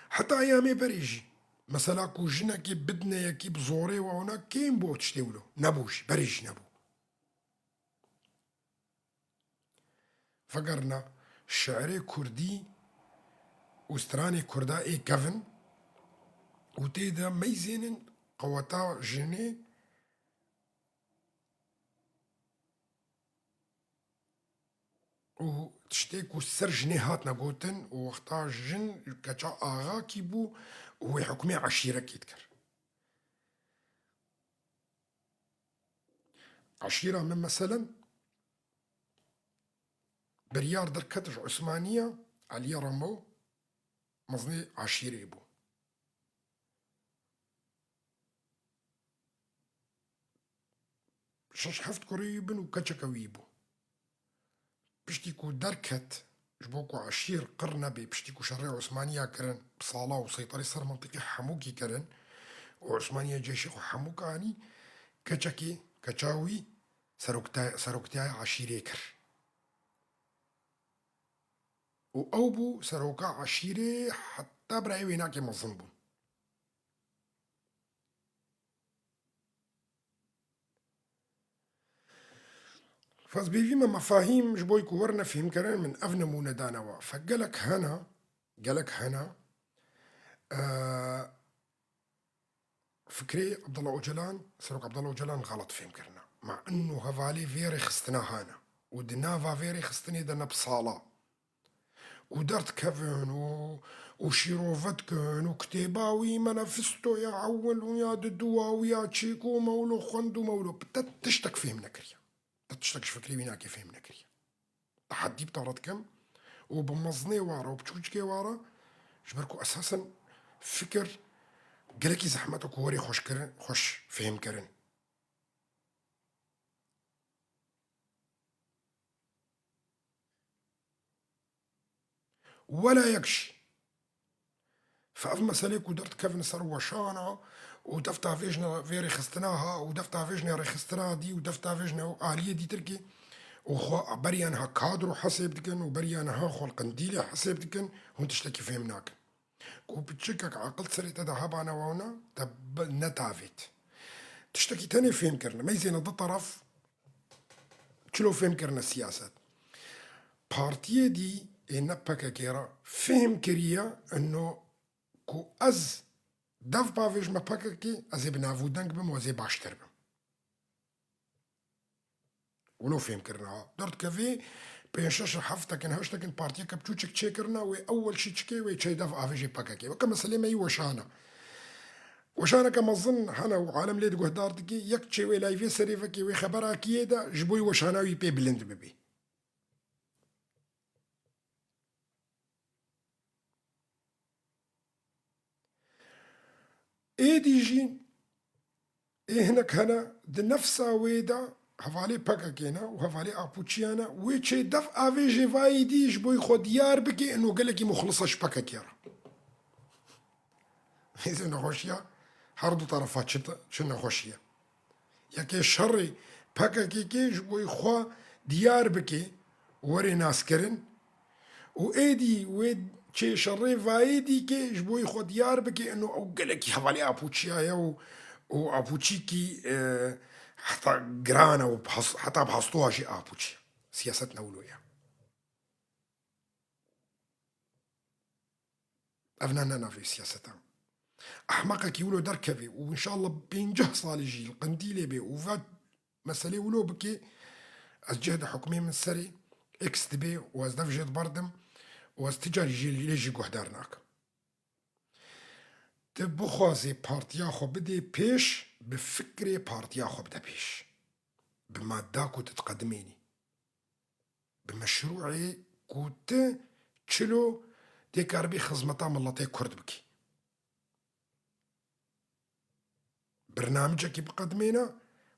Heta eyamê berê jî, mesela ku jinekê bidine yekî bi zorê û ewna kêm bû tiştê wilo. Nebû jî, berê jî nebû. Vegerna şi'rê kurdî û stranê kurda ê kevin û tê de meyzênin qeweta jinê û tiştê ku ser jinê hatine gotin û wexta jin keça axakî bû û wê hukmê eşîrekî dikir. Eşîra min meselen biryar derket ji Osmaniya, Eliyê Remo mezinê eşîrê bû. Şeş heft kurê wî bin û keçeke wî bû. Piştî ku derket, ji bo ku eşîr qir nebe, piştî ku şerê Osmaniya kirin, bi sala û seytarî ser mintîqê hemûkî kirin û Osmaniya cêşê xwe hemûk anî, keçekê, keça wî serokte-, seroktiya eşîrê kir. Û ew bû seroka eşîrê, heta birayê wênakê mezin bûn. Pez bêvî me mefahîm ji bo ku werine fêhmkirin min ev nimûne dane we. Fe gelek hene, gelek hene, e, fikrê Abdullah Ocalan, Serok Abdullah Ocalan xelet fêm kirine. Ma inno hevalê vê rêxistina hene. Û di nava vê rêxistinê de ne bi sala. Û derdikevin û, û şîrove dikin û kitêba wî manifesto ya ewil û ya didu û ya çêk û mewlo xwend û mewlo. Te tiştek fêm nekiriye. Te tiştek ji fikrê wî nake fêm nekiriye. Tehedî bi te re dikim û bi mezinê ware û bi çûçikê ware, ji ber ku esasen fikir gelekî zehmet e ku werê xweş kirin, xweş fêhm kirin. Wela yek jî. Fe ev meselê ku derdikevin ser weşana û def davêjine vê rêxistina ha û def davêjine rêxistina dî û def davêjine ew aliyê dîtirkî û xwe beriya niha kadro hesêb dikin û beriya niha xwe li qindîlê hesêb dikin, hûn tiştekî fêm nakin. Ku piçikek aqil serê te de hebane wewna, te bi-, netavêt. Tiştekî tenê fêm kirine. Meyzêne du teref çilo fêm kirine siyaset. Partiyê dî ê ne P K K re fêm kiriye, ino ku ez dev bavêjime P K K, ez ê bi nav û deng bim û ez ê baştir bim. Wilo fêm kirine ha. Derdikevê pênc şeş heftekin, heştekin partiyeke biçûçik çêkirine, wê ewel şî çikê, wê çê dev avêjê P K K. Weke meselê me yî weşana. Weşaneke mezin hene û alem lê di guhdar dike, yek çê wê layvê serê vekê wê xebera kiyê de ji bo yî weşana wî pê bilind bibe. Êdî jî ê hinek hene di nefsa wê de hevalê P K K ne û hevalê Apoçiya ne, wê çê dev avêjê vayî dî ji bo xwe diyar bike, ino gelekî muxlis e ji P K K re. Hêzên nexweşiya her du terefa çi, çi nexweşiye. Yekê şerê P K K kê ji bo xwe diyar bike, were naskirin û êdî wê çê şerê vayê dî kê ji bo xwe diyar bike, ino ew gelekî hevalê Apoçiya ye û, û Apoçîkî, e, heta giran e û bi has-, heta bi hastowa jî Apoçiya. Siyaset ne wilo ye. Ev ne, ne navê siyaseta. Ehmeqekî wilo derkevê û înşallah pênceh salî jî li qindîlê bê û ve meselê wilo bikê, ez cih de hukmê min serê, X dibê û ez dev jê diberdim û ez ti carî jê lê jî guhdar nakim. Tu bixwazê partiya xwe bidê pêş, bi fikrê partiya xwe bide pêş. Bi madda ku tu diqedimênî. Bi meşrûê ku tu çilo tê karibî xizmeta miletê Kurd bikî. Birnamicekî biqedimêne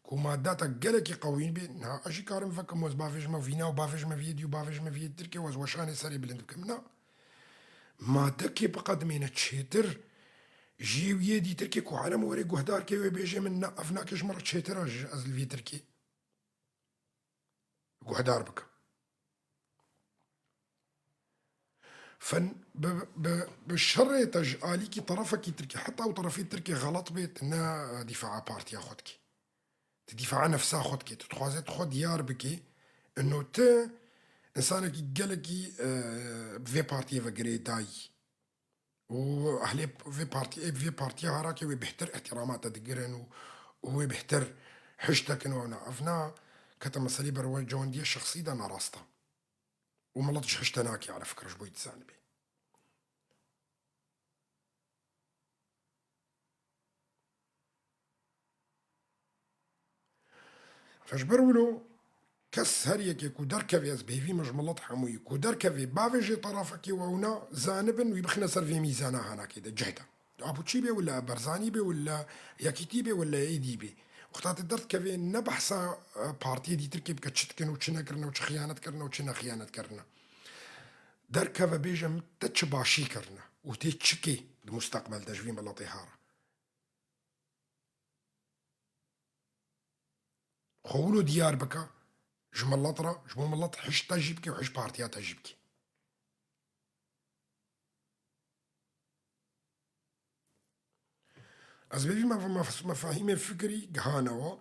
ku madda te gelekî qewî bê. Niha ez jî karim vekim, ez bavêjime vîna û bavêjime viyê dî û bavêjime viyê tirkê û ez weşanê serê bilind bikim. Na. Madekê biqedimêne çêtir ji wiyê dî tirkê ku alem were guhdar ke wê bêje min na, ev nake ji min re çêtir e, ji ez li vî tirkê guhdar bikim. Fen bi, bi, bi şerê te ji alîkî terefekî tirkî, heta ew terefê tirkî xelet bêt, ne dîfaa partiya xwe dikî. Tu dîfaa nefsa xwe dikî. Tu dixwazê tu xwe diyar bikî. Ino tu insanekî gelekî, e, bi vê partiyê ve girêdayî. û ehlê vê partiyê, vê partiya harakê wê bêhtir îhtîrama te digirin û, û wê bêhtir hişt dikin û na. Ev na kete meselê ber we cewendiyê şexsî de narast e. Û milet ji hişt te nake, ala fikir ji bo yî dizanibê. Fe ji ber wilo kes her yekê ku derkevê, ez bêvî me ji milet hemûyî, ku derkevê bavêjê terafekê we wina zanibin, wî bixine ser vê mîzana hanakê de, cih de. Apoçî bê wila Berzanî bê wila Yekîtî bê wila êdî bê. Wexta tu derdikevê ne behsa, e, partiyê dîtirkê bike çi dikin û çi nekirine û çi xiyanet kirine û çi nexiyanet kirine. Derkeve bêje min te çi başî kirine û tê çi kê di musteqbel de ji vî miletê hara. Xwe wilo diyar bike ji milet re, ji bo milet hişt te jî bike û hişt partiya te jî bike. Ez bêjî me, me, mefahîmê fikirî gihane we.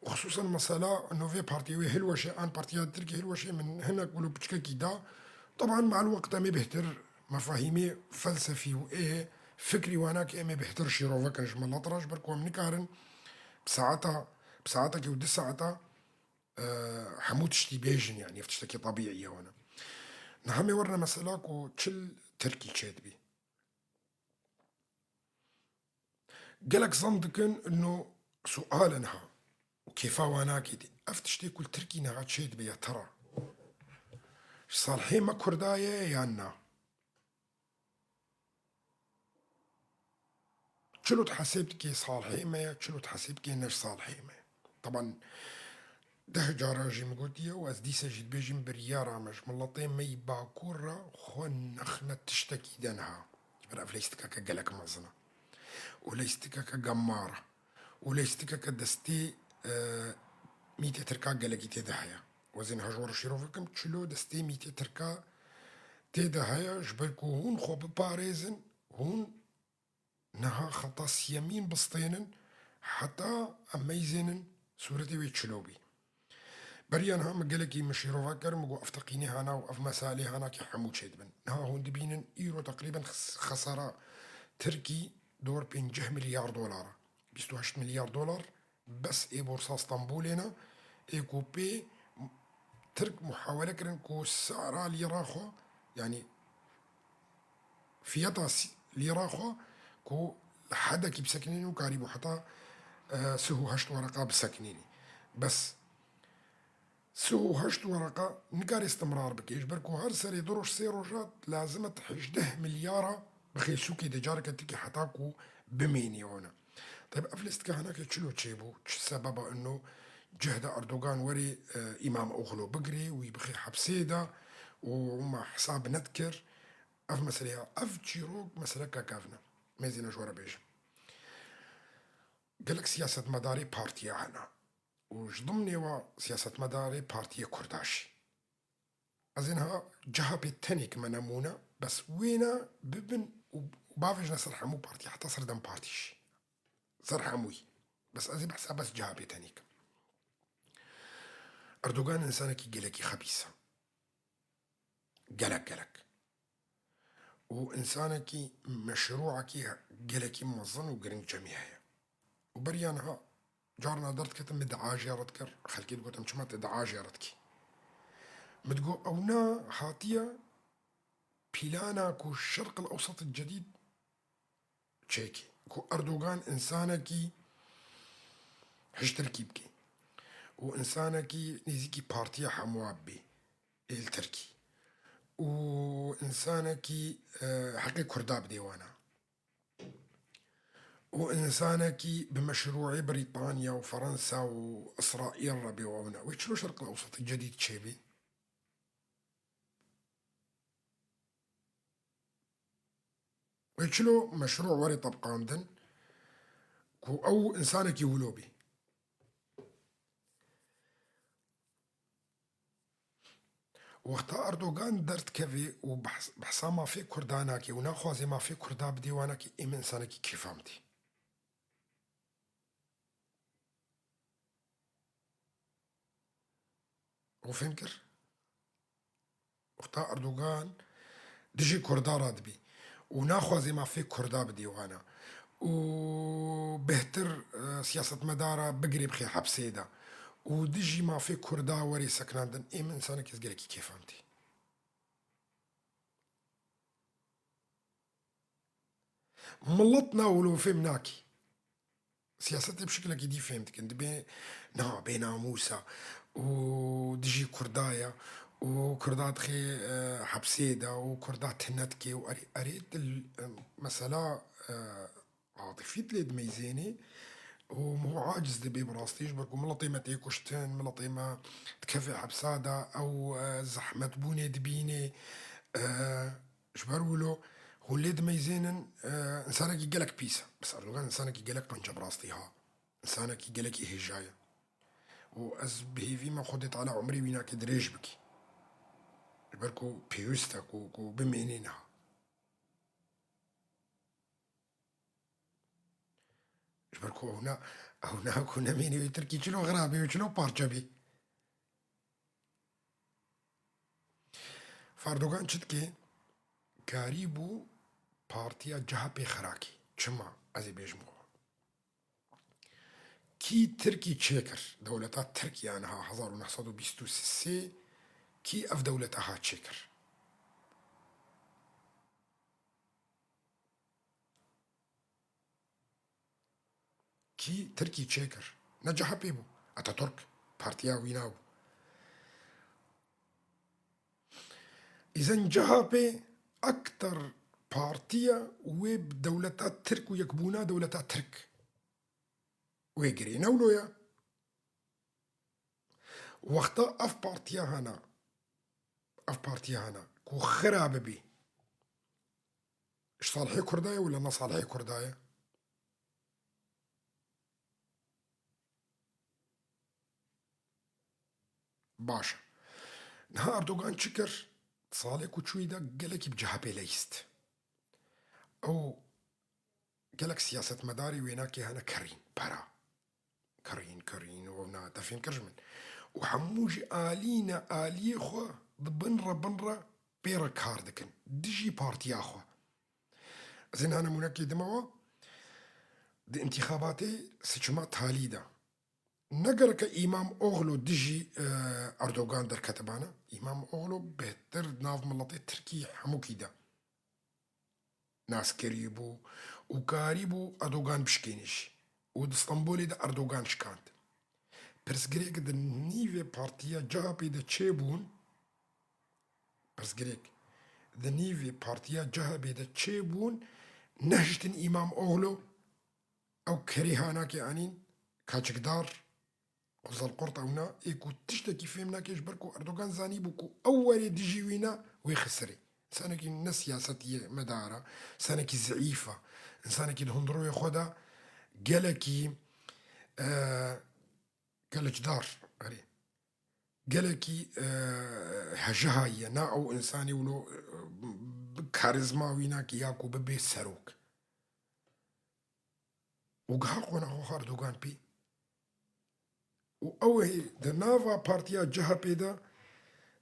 Xisûsen mesela novê partiyê wê hilweşê an partiya Tirkiyê hilweşê min hinek wilo piçkekî da. Teban mal weqt em ê bêhtir mefahîmê felsefî û ê fikrî wana ki em ê bêhtir şîrove kirin ji milet re, ji ber ku em nikarin bi saeta, bi saetekê û du saeta, e, hemû tiştî bêjin, yanî ev tiştekî tebîî ye wana. Niha em ê werine mesela ku çi li Tirkî çêdibî. Gelek zan dikin ino sual e niha û kêfa wan naketî. Ev tiştê ku li Tirkî niha çêdibe ya tera ji salihê me Kurda ye yan na? Çilo tu hesêb dikê salihê me ye, çilo tu hesêb dikê ne ji salihê me ye. Teban deh cara jî min gotiye û ez dîse jî dibêjim, biryara me ji miletê me yî Bakur re xwe nexne tiştekî de niha. Ji ber ev lîstikeke gelek mezin e. Û lîstikeke gemar e. Û lîstikeke destê, e, mîtê Tirka gelekî tê de heye. Ez ê niha ji we re şîrove bikim, çilo destê mîtê Tirka tê de heye, ji ber ku hûn xwe biparêzin, hûn niha xeta siyemîn bistênin, heta em meyzênin sûretê wê çilo bî. Beriya niha min gelekî min şîrove kir, min got, ev teqînê hana û ev meselê hana ki hemû çêdibin. Niha hûn dibînin, îro teqrîben xes-, xesara Tirkî dor pênceh milyar dolar e. Bîst û heşt milyar dolar bes ê borsa Stenbolê ne, ê ku pê Tirk muhawele kirin ku sara lîra xwe, yanî fiyeta sî-, lîra xwe ku li hedekî bisekinînî û karîbû heta, e, sih û heşt wereqa bisekinînî. Bes sih û heşt wereqa nikare istimrar bike. Ji ber ku her serê du roj sê roja lazim e tu hejdeh milyara bixê sûkê de careke tikê heta ku bimênî wana. Teb ev lîstika hinekê çilo çêbû? Çi sebeba ino cihda Erdogan werê, e, Îmam Oxlo bigirê, wî bixê hepsê de û ma hesab nedikir? Ev meseleya, ev çîrok meseleke kevn e. Mêzîne ji we re bêjim. Gelek siyasetmedarê partiya hene. Û ji dimnê we siyasetmedarê partiyê Kurda jî. Ez ê niha C H P tenê kime nemûne, bes wêne bibin û, û bavêjine ser hemû partî, heta ser DEM Partî jî. Ser hemûyî. Bes ez ê behsa bes C H P tenê kim. Erdogan însanekî gelekî xebîs e. Gelek, gelek. Û însanekî meşrûekî gelekî mezin û giring cemî heye. Û beriya niha carna derdiketim, min dua jê re dikir, xelkê digotin, çima tu dua jê re dikî? Min digot, ew ne hatiye pîlana ku Şerq el Ewsat el Cedîd çêkê, ku Erdogan însanekî hiştirkî bike û însanekî nêzîkî partiya hemûa bibê ê li Tirkî û însanekî, e, heqê Kurda bidê wana û însanekî bi meşrûê Brîtanya û Ferensa û Îsraîl re bê wana. Wê çilo Şerq el Ewsat el Cedîd çêbê? Wê çilo meşrû were tebqandin ku ew însanekî wilo bî? Wexta Erdogan derdikeve û behs-, behsa mafê Kurda nake û naxwaze mafê Kurda bidê wana ki ê min însanekî kêfa min tê. Û fêm kir? Wexta Erdogan dijî Kurda re dibî û naxwaze mafê Kurda bidê wana û bêhtir, e, siyasetmedara bigirê bixê hepsê de û dijî mafê Kurda werê sekinandin, ê min însanekî ez gelekî kêfa min tê. Milet na wilo fêm nakî. Siyasetê bi şiklekî dî fêm dikin. Dibê na bênamûs e û dijî Kurda ye û Kurda dixê, e, hepsê de û Kurda tune dike û erê, erê tu, e, mesela, e, atifî tu lê dimeyzênê û min aciz dibê bi rastî, ji ber ku miletê me tê kuştin, miletê me dikeve hepsa de, ew, e, zehmetbûnê dibînê, e, Ji ber wilo hûn lê dimeyzênin, e, însanekî gelek pîs e. Bes Erdogan însanekî gelek pencebrastî ha. Însanekî gelekî hêja ye. Û ez bi hêvî me Xwedê Teala umrê wî nake dirêj bikî. Ji ber ku pêwîst e ku, ku bimênê niha. Ji ber ku ew ne, Ew na ku nemênê wê Tirkî çilo xirabê û çilo parçe bî. Erdogan çi dikê? Karîbû partiya C H P xirakî. Çima? Ez ê bêjim xwe. Kî Tirkî çêkir? Dewleta Tirk ya niha hezar û neh sed û bîst û sê kî ev dewleta ha çêkir? Kî Tirkî çêkir? Ne C H P bû. Ataturk partiya wîna bû. Îzen C H P ekter partiya wê bi dewleta Tirk û yekbûna dewleta Tirk wê girê. Ne wilo ye? Wexta ev partiya hene, ev partiya hene ku xira bibî, ji salihê Kurda ye wila ne salihê Kurda ye? Baş e. Niha Erdogan çi kir? Salê ku çûyî de gelekî bi C H P leyîst. Ew gelek siyasetmedarî wênakê hene kerîn, pera. Kerîn, kerîn, wewna, te fêm kir ji min. Û hemû jî alîne aliyê xwe di bin re, bin re pê re kar dikin. Dijî partiya xwe. Ez ê niha nemûnekê dime we. Di întîxabatê seçima talî de ne gereke Îmam Oxlo dijî, e, Erdogan derketibane. Îmam Oxlo bêhtir nav miletê Tirkî hemûkî de nas kirî bû û karî bû Erdogan bişkênî jî. Û di Stenbolê de Erdogan şikand. Pirsgirêk di nîvê partiya C H P de çêbûn, pirsgirêk di nîvê partiya C H P de çêbûn, nehiştin Îmam Oxlo ew kerê ha nake anîn, kaçikdar, Ozel Kurt ewna, ê ku tiştekî fêm nake, ji ber ku Erdogan zanîbû ku ew werê dijî wî ne, wê xisirê. Însanekî ne siyasetiyê medara, însanekî zeîf e, însanekî di hundirûyê xwe de gelekî, e, Kiliçdar, erê. Gelekî, e, hejihayî ye. Na ew însanî wilo, e, karîzma wî nake ya ku bibe serok. Û giha qonexo Erdogan pê. Û ew ê di nava partiya C H P de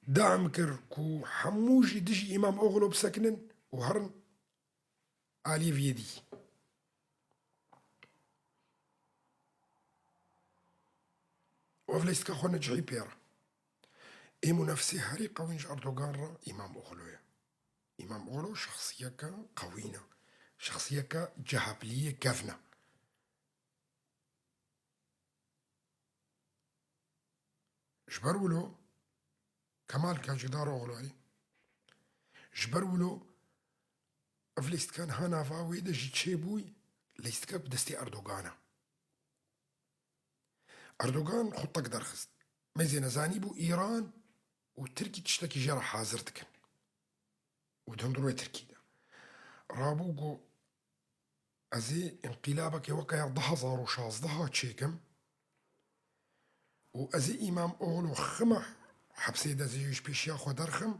deam kir ku hemû jî dijî Îmam Oxlo bisekinin û herin aliyê vê yê dî. Û ev leyîstika xwe necihî pê re. Ê munafisê herî qewîn ji Erdogan re Îmam Oxlo ye. Îmam Oxlo şexsiyeke qewîn e. Şexsiyeke cehapliyê kevn e. Ji ber wilo Kemal Kaçikdaroğlu, erê, ji ber wilo ev lîstika niha nava wê de jî çêbûyî, lîstika bi destê Erdogan e. Erdogan xwe tek derxist. Mêzêne zanîbû Îran û Tirkî tiştekî jê re hazir dikin. Û di hundirê Tirkî de rabû got, ez ê înqîlabekê weke ya du hazar û şazdeha çêkim û ez ê Îmam Oxlo xime hepsê de, ez ê ji pêşiya xwe derxim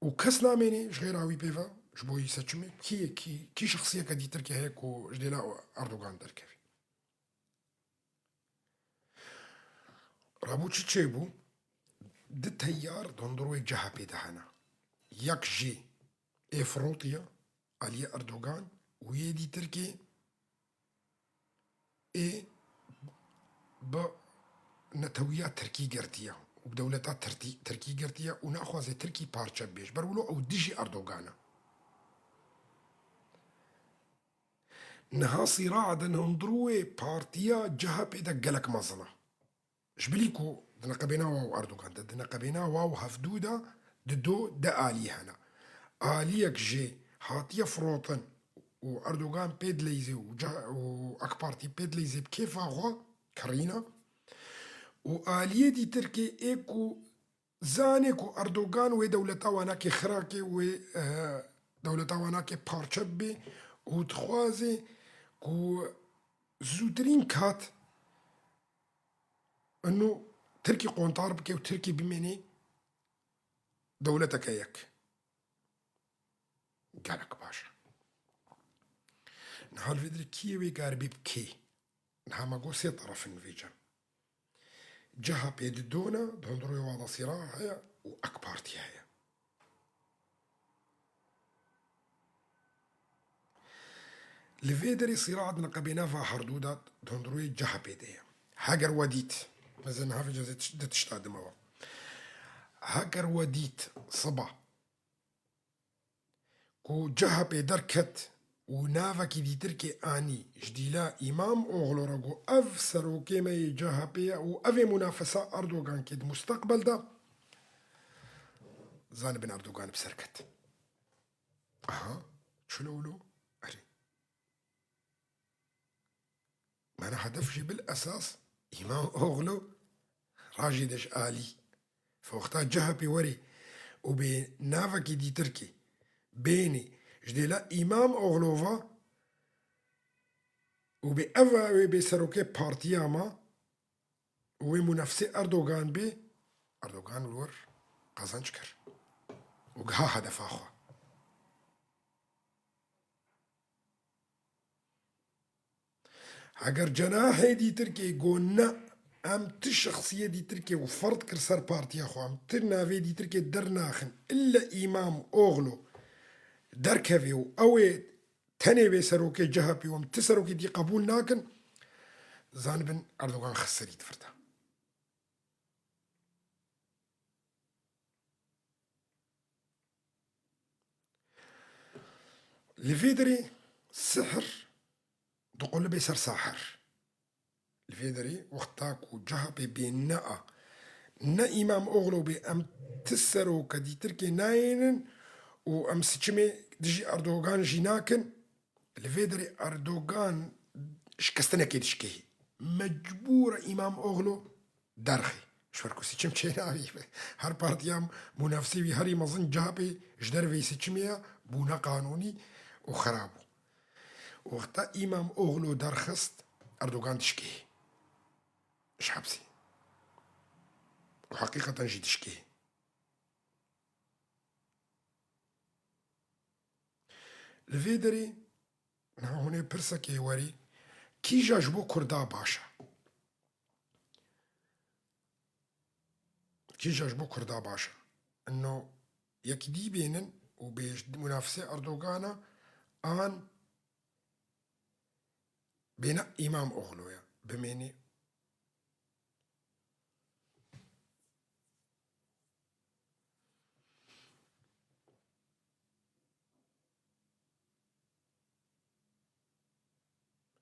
û kes namênê ji xêra wî pê ve, ji bo wî seçimê kî ye, kî, kî şexsiyeke dîtirkê heye ku ji dêla Erdogan derkevî. Rabû çi çêbû? Di teyar di hundirê C H P de hene. Yek jê ê firotiye aliyê Erdogan û yê dîtirkê ê bi netewiya Tirkî girtiye û bi dewleta Tirtî-, Tirkî girtiye û naxwaze Tirkî parçe bibe. Ji ber wilo ew dijî Erdogan e. Niha sîraa di hundirûyê partiya C H P de gelek mezin e. Ji bilî ku di neqebêna wa û Erdogan de, di neqebêna wa û hevdû de di do de alî hene. Aliyek jê hatiye firotin û Erdogan pê dileyzê û ca-, û AK Partî pê dileyzê bi kêfa xwe kirîne. Û aliyê dîtirkê ê ku zanê ku Erdogan wê dewleta wan nake xirakê, wê, eh, dewleta wan nake parçe bibe û dixwaze ku zûtirîn kat ino Tirkî qontar bike û Tirkî bimêne dewleteke yek. Gelek baş e. Niha li vê derê kî yê wê karibê bi kê? Niha me got sê teref in vê cem. C H P di dona, di hundirûyê wa de Sîra heye û AK Partî heye. Li vê derê sîraet niqebê nava herdû de di hundirûyê C H P de ye. Heger we dît, ez ê niha vê cezê tiş-, di tişta dime we. Heger we dît siba ku C H P derket û navekî dîtirkê anî ji dîla Îmam Oxlo re got, ev serokê me yê C H P ye û ev ê munafesa Erdogan kê di musteqbel de, zanibin Erdogan bi ser ket. Aha, çilo wilo, erê. Mana hedef jî bil esas Îmam Oxlo rajî de ji alî. Wexta C H P werê û bê navekî dîtirkê bênê ji dêla Îmam Oxlo ve û bê ev wê bê serokê partiya me û wê munafisê Erdogan bê, Erdogan li wir qezenc kir û giha hedefa xwe. Heger cenahê dîtirkê got ne, em ti şexsiyê dîtirkê û ferd kir ser partiya xwe, em ti navê dîtirkê dernaxin, ille Îmam Oxlo derkeve û ew ê tenê wê serokê C H P û em ti serokê dî qebûl nakin, zanibin Erdogan xeserî di vir de. Li vê derê sihir diqulibê ser sahir. Li vê derê wexta ku C H P bê ne a, ne Îmam Oxlo bê, em ti seroka dîtirkê nayênin û em siçimê dijî Erdogan jî nakin. Li vê derê Erdogan şikestinekê dişkehî. Mecbûr e Îmam Oxlo derxê. Ji ber ku seçim çênabî. Her partiya munafisê wî herî mezin C H P ji derveyî seçimê ya bû neqanûnî û xera bû. Wexta Îmam Oxlo derxist, Erdogan dişkehî. Ji hepsê. Û heqîqeten jî dişkehî. Li vê derê niha hûn ê pirsekê werî, kîja ji bo Kurda baş e? Kîja ji bo Kurda baş e? Ino yekî dî bênin û bê ji munafisê Erdogana an bêne Îmam Oxlo ye, bimênî.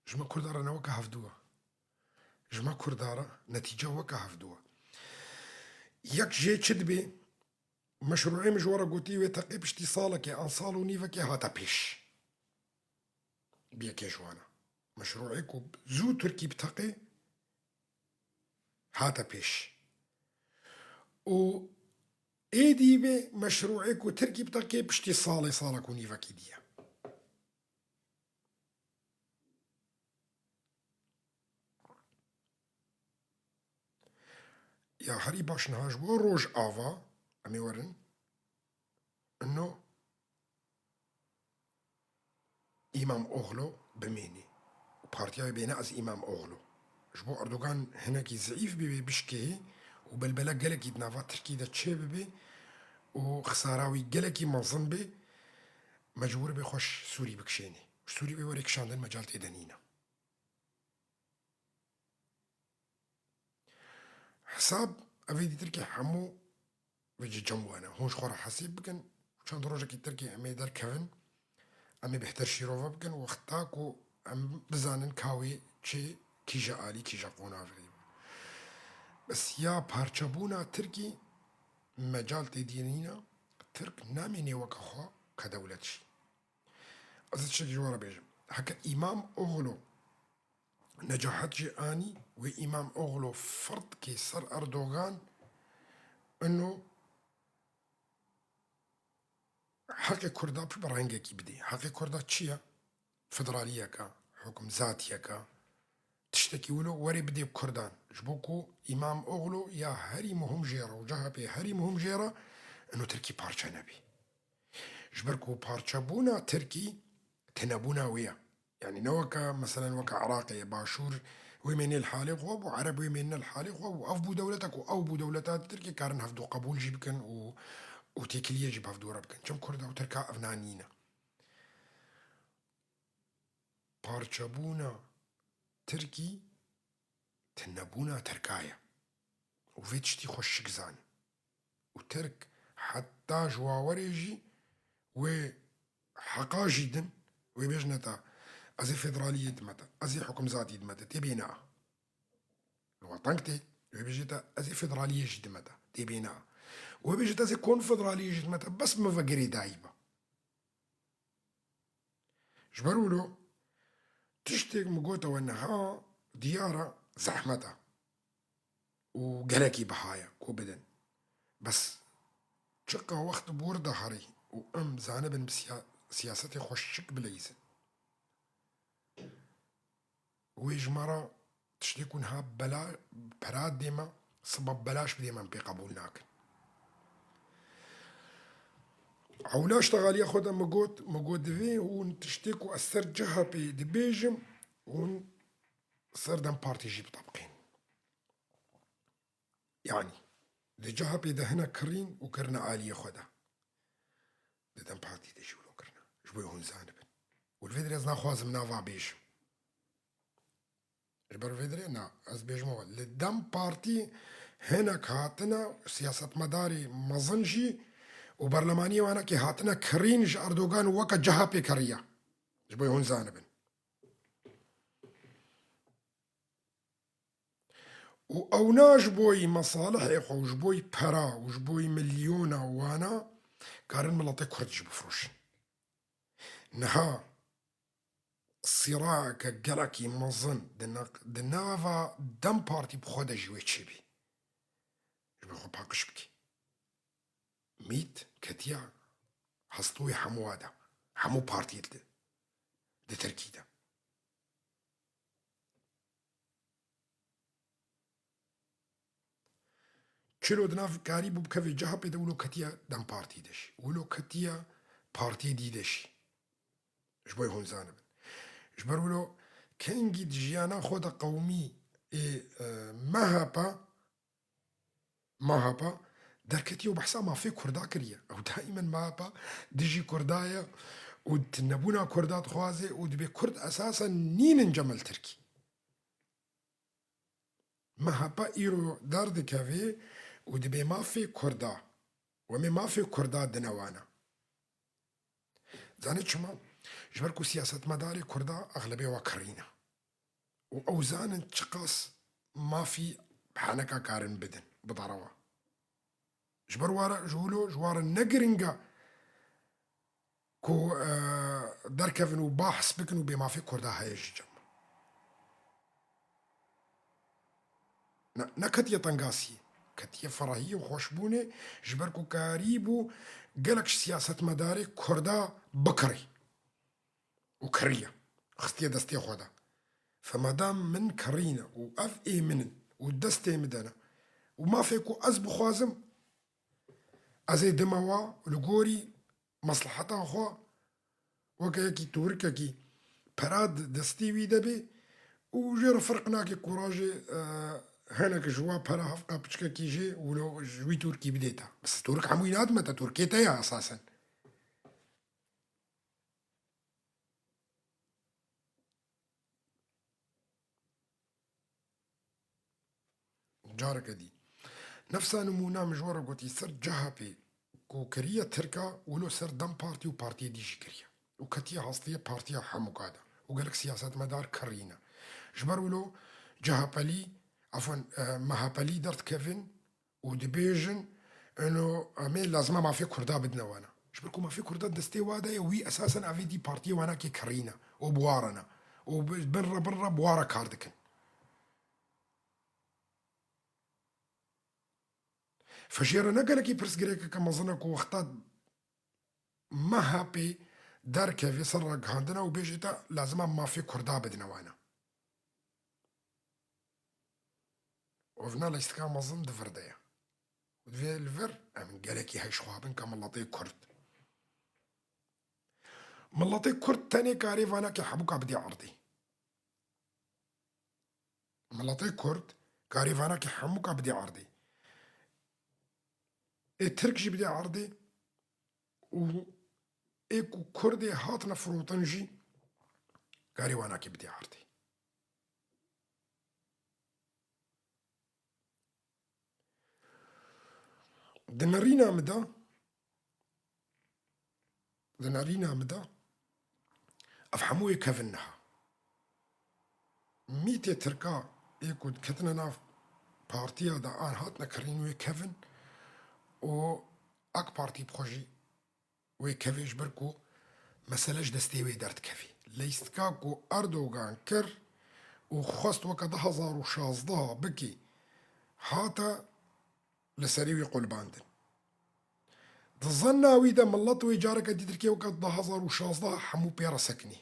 Ji me Kurda re ne weke hevdû e. Ji me Kurda re netîca weke hevdû e. Yek jê çi dibê? Meşrûê min ji we re gotî, wê teqê piştî salekê an sal û nîvekê hate pêş. Bi yekê ji wan e. Meşrûê ku zû Tirkî biteqê hate pêş. Û êdî bê meşrûê ku Tirkî biteqê piştî salê, salek û nîvekî diye. Ya herî baş niha ji bo Rojava, em ê werin. Ino Îmam Oxlo bimênî û partiya wê bêne ez Îmam Oxlo. Ji bo Erdogan hinekî zeîf bibê, bişkehî û belbele gelekî di nava Tirkî de çêbibe û xisara wî gelekî mezin bê, mecbûr bê xwe ji Sûrî bikişênê. Ji Sûrî bê were kişandin, mecal tê de nîne. Hesab, ev ê dîtirkê hemû vê cem wane. Hûn ji xwe re hesîb bikin. Çend rojekî tirkê em ê derkevin. Em ê bêhtir şîrove bikin. Wexta ku em bizanin ka wê çi, kîje alî, kîje qonaxê. Bes ya parçebûna Tirkî mecal tê dî nîne. Tirk namînê weke xwe ke dewlet jî. Ez tiştekî ji we re bêjim. Heke Îmam Oxlo necahet jî anî, wê Îmam Oxlo ferdkê ser Erdogan ino heqê Kurda bi rengekî bidê. Heqê Kurda çi ye? Federaliyeke, hukimzatiyeke, tiştekî wilo werê bidê bi Kurdan. Ji bo ku Îmam Oxlo ya herî muhim jê re û C H P herî muhim jê re ino Tirkî parçe nebî. Ji ber ku parçebûna Tirkî tinebûna wê ye. Yani ne weke, meselen, weke Iraqê ye, Başûr wê mênê li halê xwe bû, Ereb wê mênine li halê xwe bû. Ev bû dewletek û ew bû dewleta Tirkiyê karin hevdu qebûl jî bikin û, û têkiliyê jî bi hevdu re bikin. Çim Kurda û Tirka ev na nîne. Parçebûna Tirkî tinebûna Tirka ye. Û vê tiştî xwe şik zane. Û Tirk heta ji wawerê jî wê heqa jî din, wê bêjine te, ez ê federaliyê dime te, ez ê hukimzatî dime te, tê bêne a. Li we teng tê, wê bêjê te, ez ê federaliyê jî dime te, tê bêne a. Wê bêjê te, ez ê konfederaliyê jî dime te, bes min ve girêdayî be. Ji ber wilo tiştê min gote we niha diyar e, zehmet e û gelekî biha ye ku bidin. Bes çiqa wext bi wir de herî û em zanibin bi siya-, siyasetê xwe şik bileyzin. Wê ji me re tiştê ku niha bela-, pera dê me, siba belaş bidê me, em pê qebûl nakin. Ewla ji texaliya xwe de min got, min got, divê hûn tiştê ku ez ser C H P dibêjim, hûn ser DEM Partî jî bitebiqên. Yanî, di C H P de hinek kirîn û kirine aliyê xwe de. Di DEM Partî de jî wilo kirine. Ji bo hûn zanibin. Û li vê derê ez naxwazim nava bêjim. Ji ber vê derê na, ez bêjim we. Li DEM Partî hinek hatine siyasetmedarê mezin jî û berlemaniyê wanekê hatine kirîn ji Erdogan û weke C H P kiriye. Ji bo hûn zanibin. Û ewna ji boyî mesalihê xwe û ji boyî pera û ji boyî milyona wana karin miletê Kurd jî bifroşin. Niha sîraeke gelekî mezin di na-, di nava DEM Partî bi xwe de jî wê çêbî. Ji bo xwe paqij bikî. Mît ketiya hestûyê hemû wa de. Hemû partiyê di, di Tirkî de. Çilo di nav karîbû bikevê C H P de, wilo ketiye DEM Partî de jî. Wilo ketiye partiyê dî de jî. Ji bo hûn zanibin. Ji ber wilo kengî di jiyana xwe de qewmî ê, e, M H P, M H P derketiye û behsa mafê Kurda kiriye. Ew daîmen M H P dijî Kurda ye û tunebûna Kurda dixwaze û dibê Kurd esasen nînin cem li Tirkî. M H P îro derdikeve û dibê mafê Kurda, wemê mafê Kurda dine wana. Zanî çima? Ji ber ku siyasetmedarê Kurda exlebê wa kirî ne. Û ew zanin çiqas mafî heneka karin bidin, bidare wa. Ji ber ware, ji wilo, ji ware ne giring e ku, e, derkevin û bahs bikin û bêmafê Kurda heye ji cem. Ne, neketiye tengasiyê, ketiye ferahiyê û xweşbûnê, ji ber ku karîbû gelek ji siyasetmedarê Kurda bikirî û kiriye, xistiye destê xwe de. Fe madam min kirîne û ev ê min in û destê min de ne û mafê ku ez bixwazim, ez ê dime wa li gorî mesleheta xwe, weke yekî tûrikekî pera di destê wî de bê û jê re ferq nake ku rajê, e, hinek ji wa pera hevqa piçkekî jê wilo ji wî tûrkî bidê te. Bes tûrik hemûyî nadime te, tûrkê te ye esasen. Careke dî. Nefsa nimûna min ji we re gotî, ser C H P ku kiriye Tirka, wilo ser DEM Partî û partiyê dî jî kiriye. Û ketiye hastiye partiya hemûka de. Û gelek siyasetmedar kirîne. Ji ber wilo C H P lî, efwen, e, M H P lî derdikevin û dibêjin, eno, em ê lazim e mafê Kurda bidine wana. Ji ber ku mafê Kurda destê wa de ye, wî esasen evê dî partiyê wana kê kirîne û bi wa re ne. Û bi-, bin re bin re bi wa re kar dikin. Fe jê re ne gelekî pirsgirêkeke mezin e ku wexta M H P derkeve ser ragihandina û bêje te lazim e mafê Kurda bidine wana. Û vina lîstika mezin di vir de ye. Û divê li vir em gelekî heyşxwabin ke miletê Kurd. Miletê Kurd tenê karê vanakê hemûka bidê erdê. Miletê Kurd karê vanakê hemûka bidê erdê. Ê Tirk jî bidê erdê û ê ku Kurdê hatine firotin jî karê wanakê bidê erdê. Di nerîna min de, di nerîna min de ev hemû wê kevin niha. Mîtê Tirka ê ku diketine nav partiya de an hatine kirîn wê kevin û AK Partî bi xwe jî wê kevê ji ber ku mesele ji destê wê derdikevî. Lîstika ku Erdogan kir û xwest weke du hezar û şazdeh bikî, hate li serê wî qulbandin. Di zanna wî de milet wê careke dî Tirkiyê weke du hezar û şazdeh hemû pê re sekinî.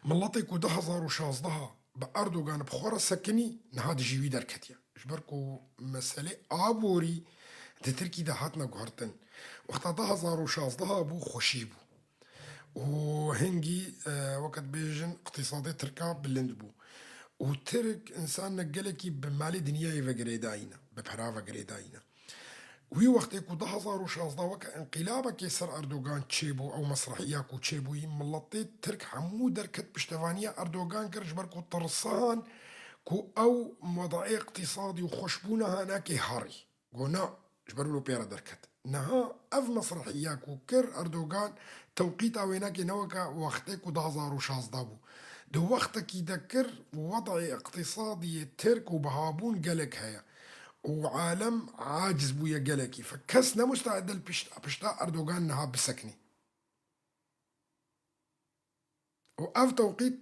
Miletê ku du hezar û şazdeh bi Erdogan bi xwe re sekinî, niha dijî wî derketiye. Ji ber ku meselê aborî di Tirkî de hatine guhertin. Wexta du hezar û şazdeh bû, xweşî bû. Û hingî, e, weke dibêjin, iqtîsadê Tirka bilind bû. Û Tirk însan ne gelekî bi malê dinyayê ve girêdayî ne, bi pera ve girêdayî ne. Wî wextê ku du hezar û şazdeh weke înqîlabekê ser Erdogan çêbû, ew mesrehiya ku çêbûyî, miletê Tirk hemû derket piştevaniya Erdogan kir, ji ber ku tirsan ku ew wedayê iqtîsadî û xweşbûna hanakê herî. Got na, ji ber wilo pê re derket. Niha ev mesrehiya ku kir Erdogan, tewqîta wênakê ne weke wextê ku du hezar û şazdeh bû. Di wextekî de kir, wedayê iqtîsadî yê Tirk û bihabûn gelek heye. Û alem aciz bûye gelekî. Fe kes ne mustaîd e li pişt-, pişta Erdogan niha bisekinî. Û ev tewqît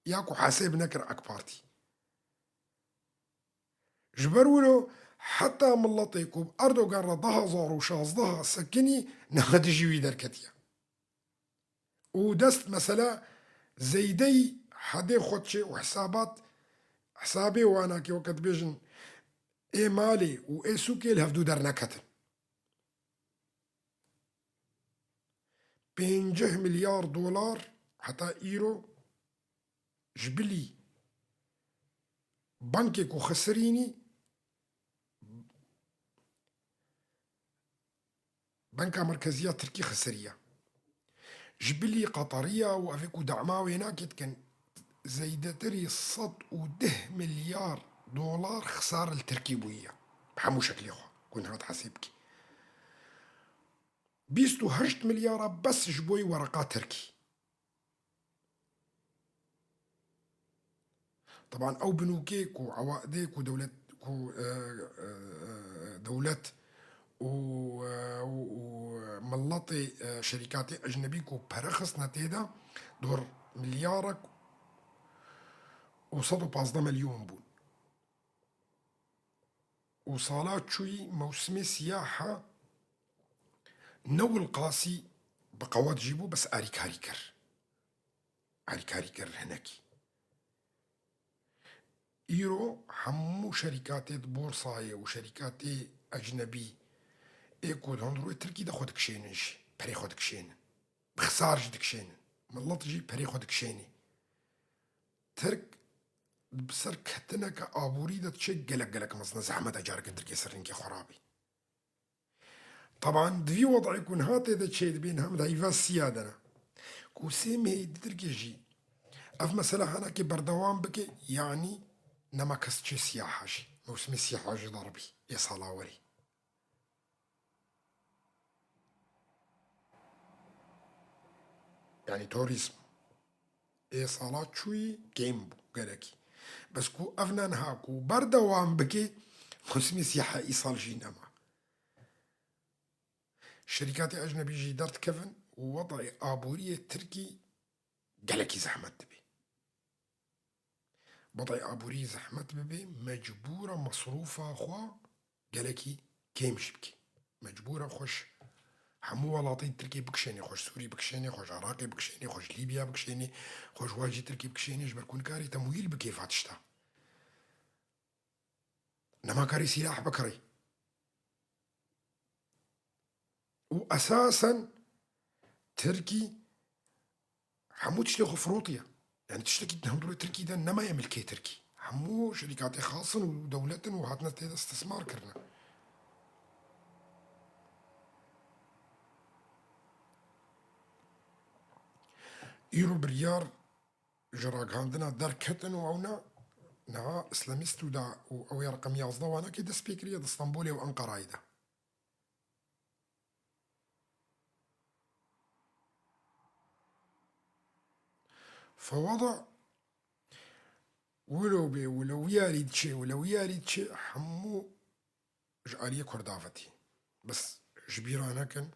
ya ku hesêb nekir AK Partî. Ji ber wilo heta miletê ku bi Erdogan re du hezar û şazdeh sekinî, niha dijî wî derketiye. Û dest mesele zeydeyî hedê xwe diçe û hesabat, hesabê wana ke weke dibêjin ê malê û ê sûkê li hevdû derneketin. Pêncî milyar dolar heta îro ji bilî bankê ku xisirînî, Banka Merkeziya Tirkî xisiriye. Ji bilî Qetariya û evê ku dema wênakê dikin, zêdetirî sed û deh milyar dolar xisar li Tirkî bûye. Bi hemû şeklê xwe ku niha dihesê bikî. Bîst û heşt milyara bes ji bo yî wereqa Tirkî. Teban ew binûkê ku ewa-, dê ku dewlet, ku, e, e, e, dewlet û, e, û, û miletê, e, şerîkatê ecnebî ku pere xistine tê de, dor milyarek û sed û pazdeh milyon bûn. Û sala çûyî mewsimê siyaha ne wilqasî bi qewet jî bû, bes alîkarî kir. Alîkarî kir hinekî. Îro hemû şerîkatê di borsayê û şerîkatê ecnebî ê ku di hundirûyê Tirkî de xwe dikişênin jî, perê xwe dikişênin. Bi xisar jî dikişênin. Milet jî perê xwe dikişênî. Tirk bi ser ketineke aborî de diçe gelek gelek mezin e, zehmet e careke Tirkê ser rengê xwe rabî. Teban di vî wedayê ku niha tê de çêdibê, niha min de heyva siya de ne. Ku sê mehê di Tirkê jî ev mesela hanakê berdewam bike, yanî nema kes çê siyaha jî, mewsimê siyaha jî derbî ê sala werî. Yanî torîzm. Ê sala çûyî kêm bû gelekî. Bes ku ev ne niha ku berdewam bike, mewsimê siyahê îsal jî nema. Şerîkatê ecnebî jî derdikevin û wedayê aboriyê Tirkî gelekî zehmet dibe. Wedayê aborî zehmet bibe, mecbûr e mesrûfa xwe gelekî kêm jî bike. Mecbûr e xwe ji hemû welatên Tirkiyê bikişênê, xwe ji Sûrî bikişênê, xwe ji Iraqê bikişênê, xwe ji Lîbya bikişênê, xwe ji wan jî Tirkî bikişênê, ji ber ku nikarî temwîl bike va tişta. Nema karî sîlah bikirî. Û esasen Tirkî Hemû tiştê xwe firotiye. Yani tiştekî di hundirê Tirkî de nemaye milkê Tirkî. Hemû şirîkatê xas in û dewlet in û hatine tê de istismar kirine. Îro biryar ji ragihandina derketin û ewna niha Îslamîst û da û ew ya reqem yazdeh wanekê dest pê kiriye di Stenbolê û Enqerayê de. Fewada wilo bê, wilo wiyarî diçê, wilo wiyarî diçê, hemû ji aliyê Kurda ve tî. Bes ji bîra nekin,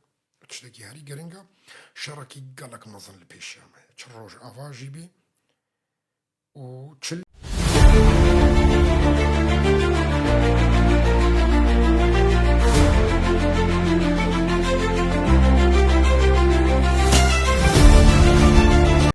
tiştekî herî giring e, şerekî gelek mezin li pêşiya me ye. Çi Rojava jî bê û çi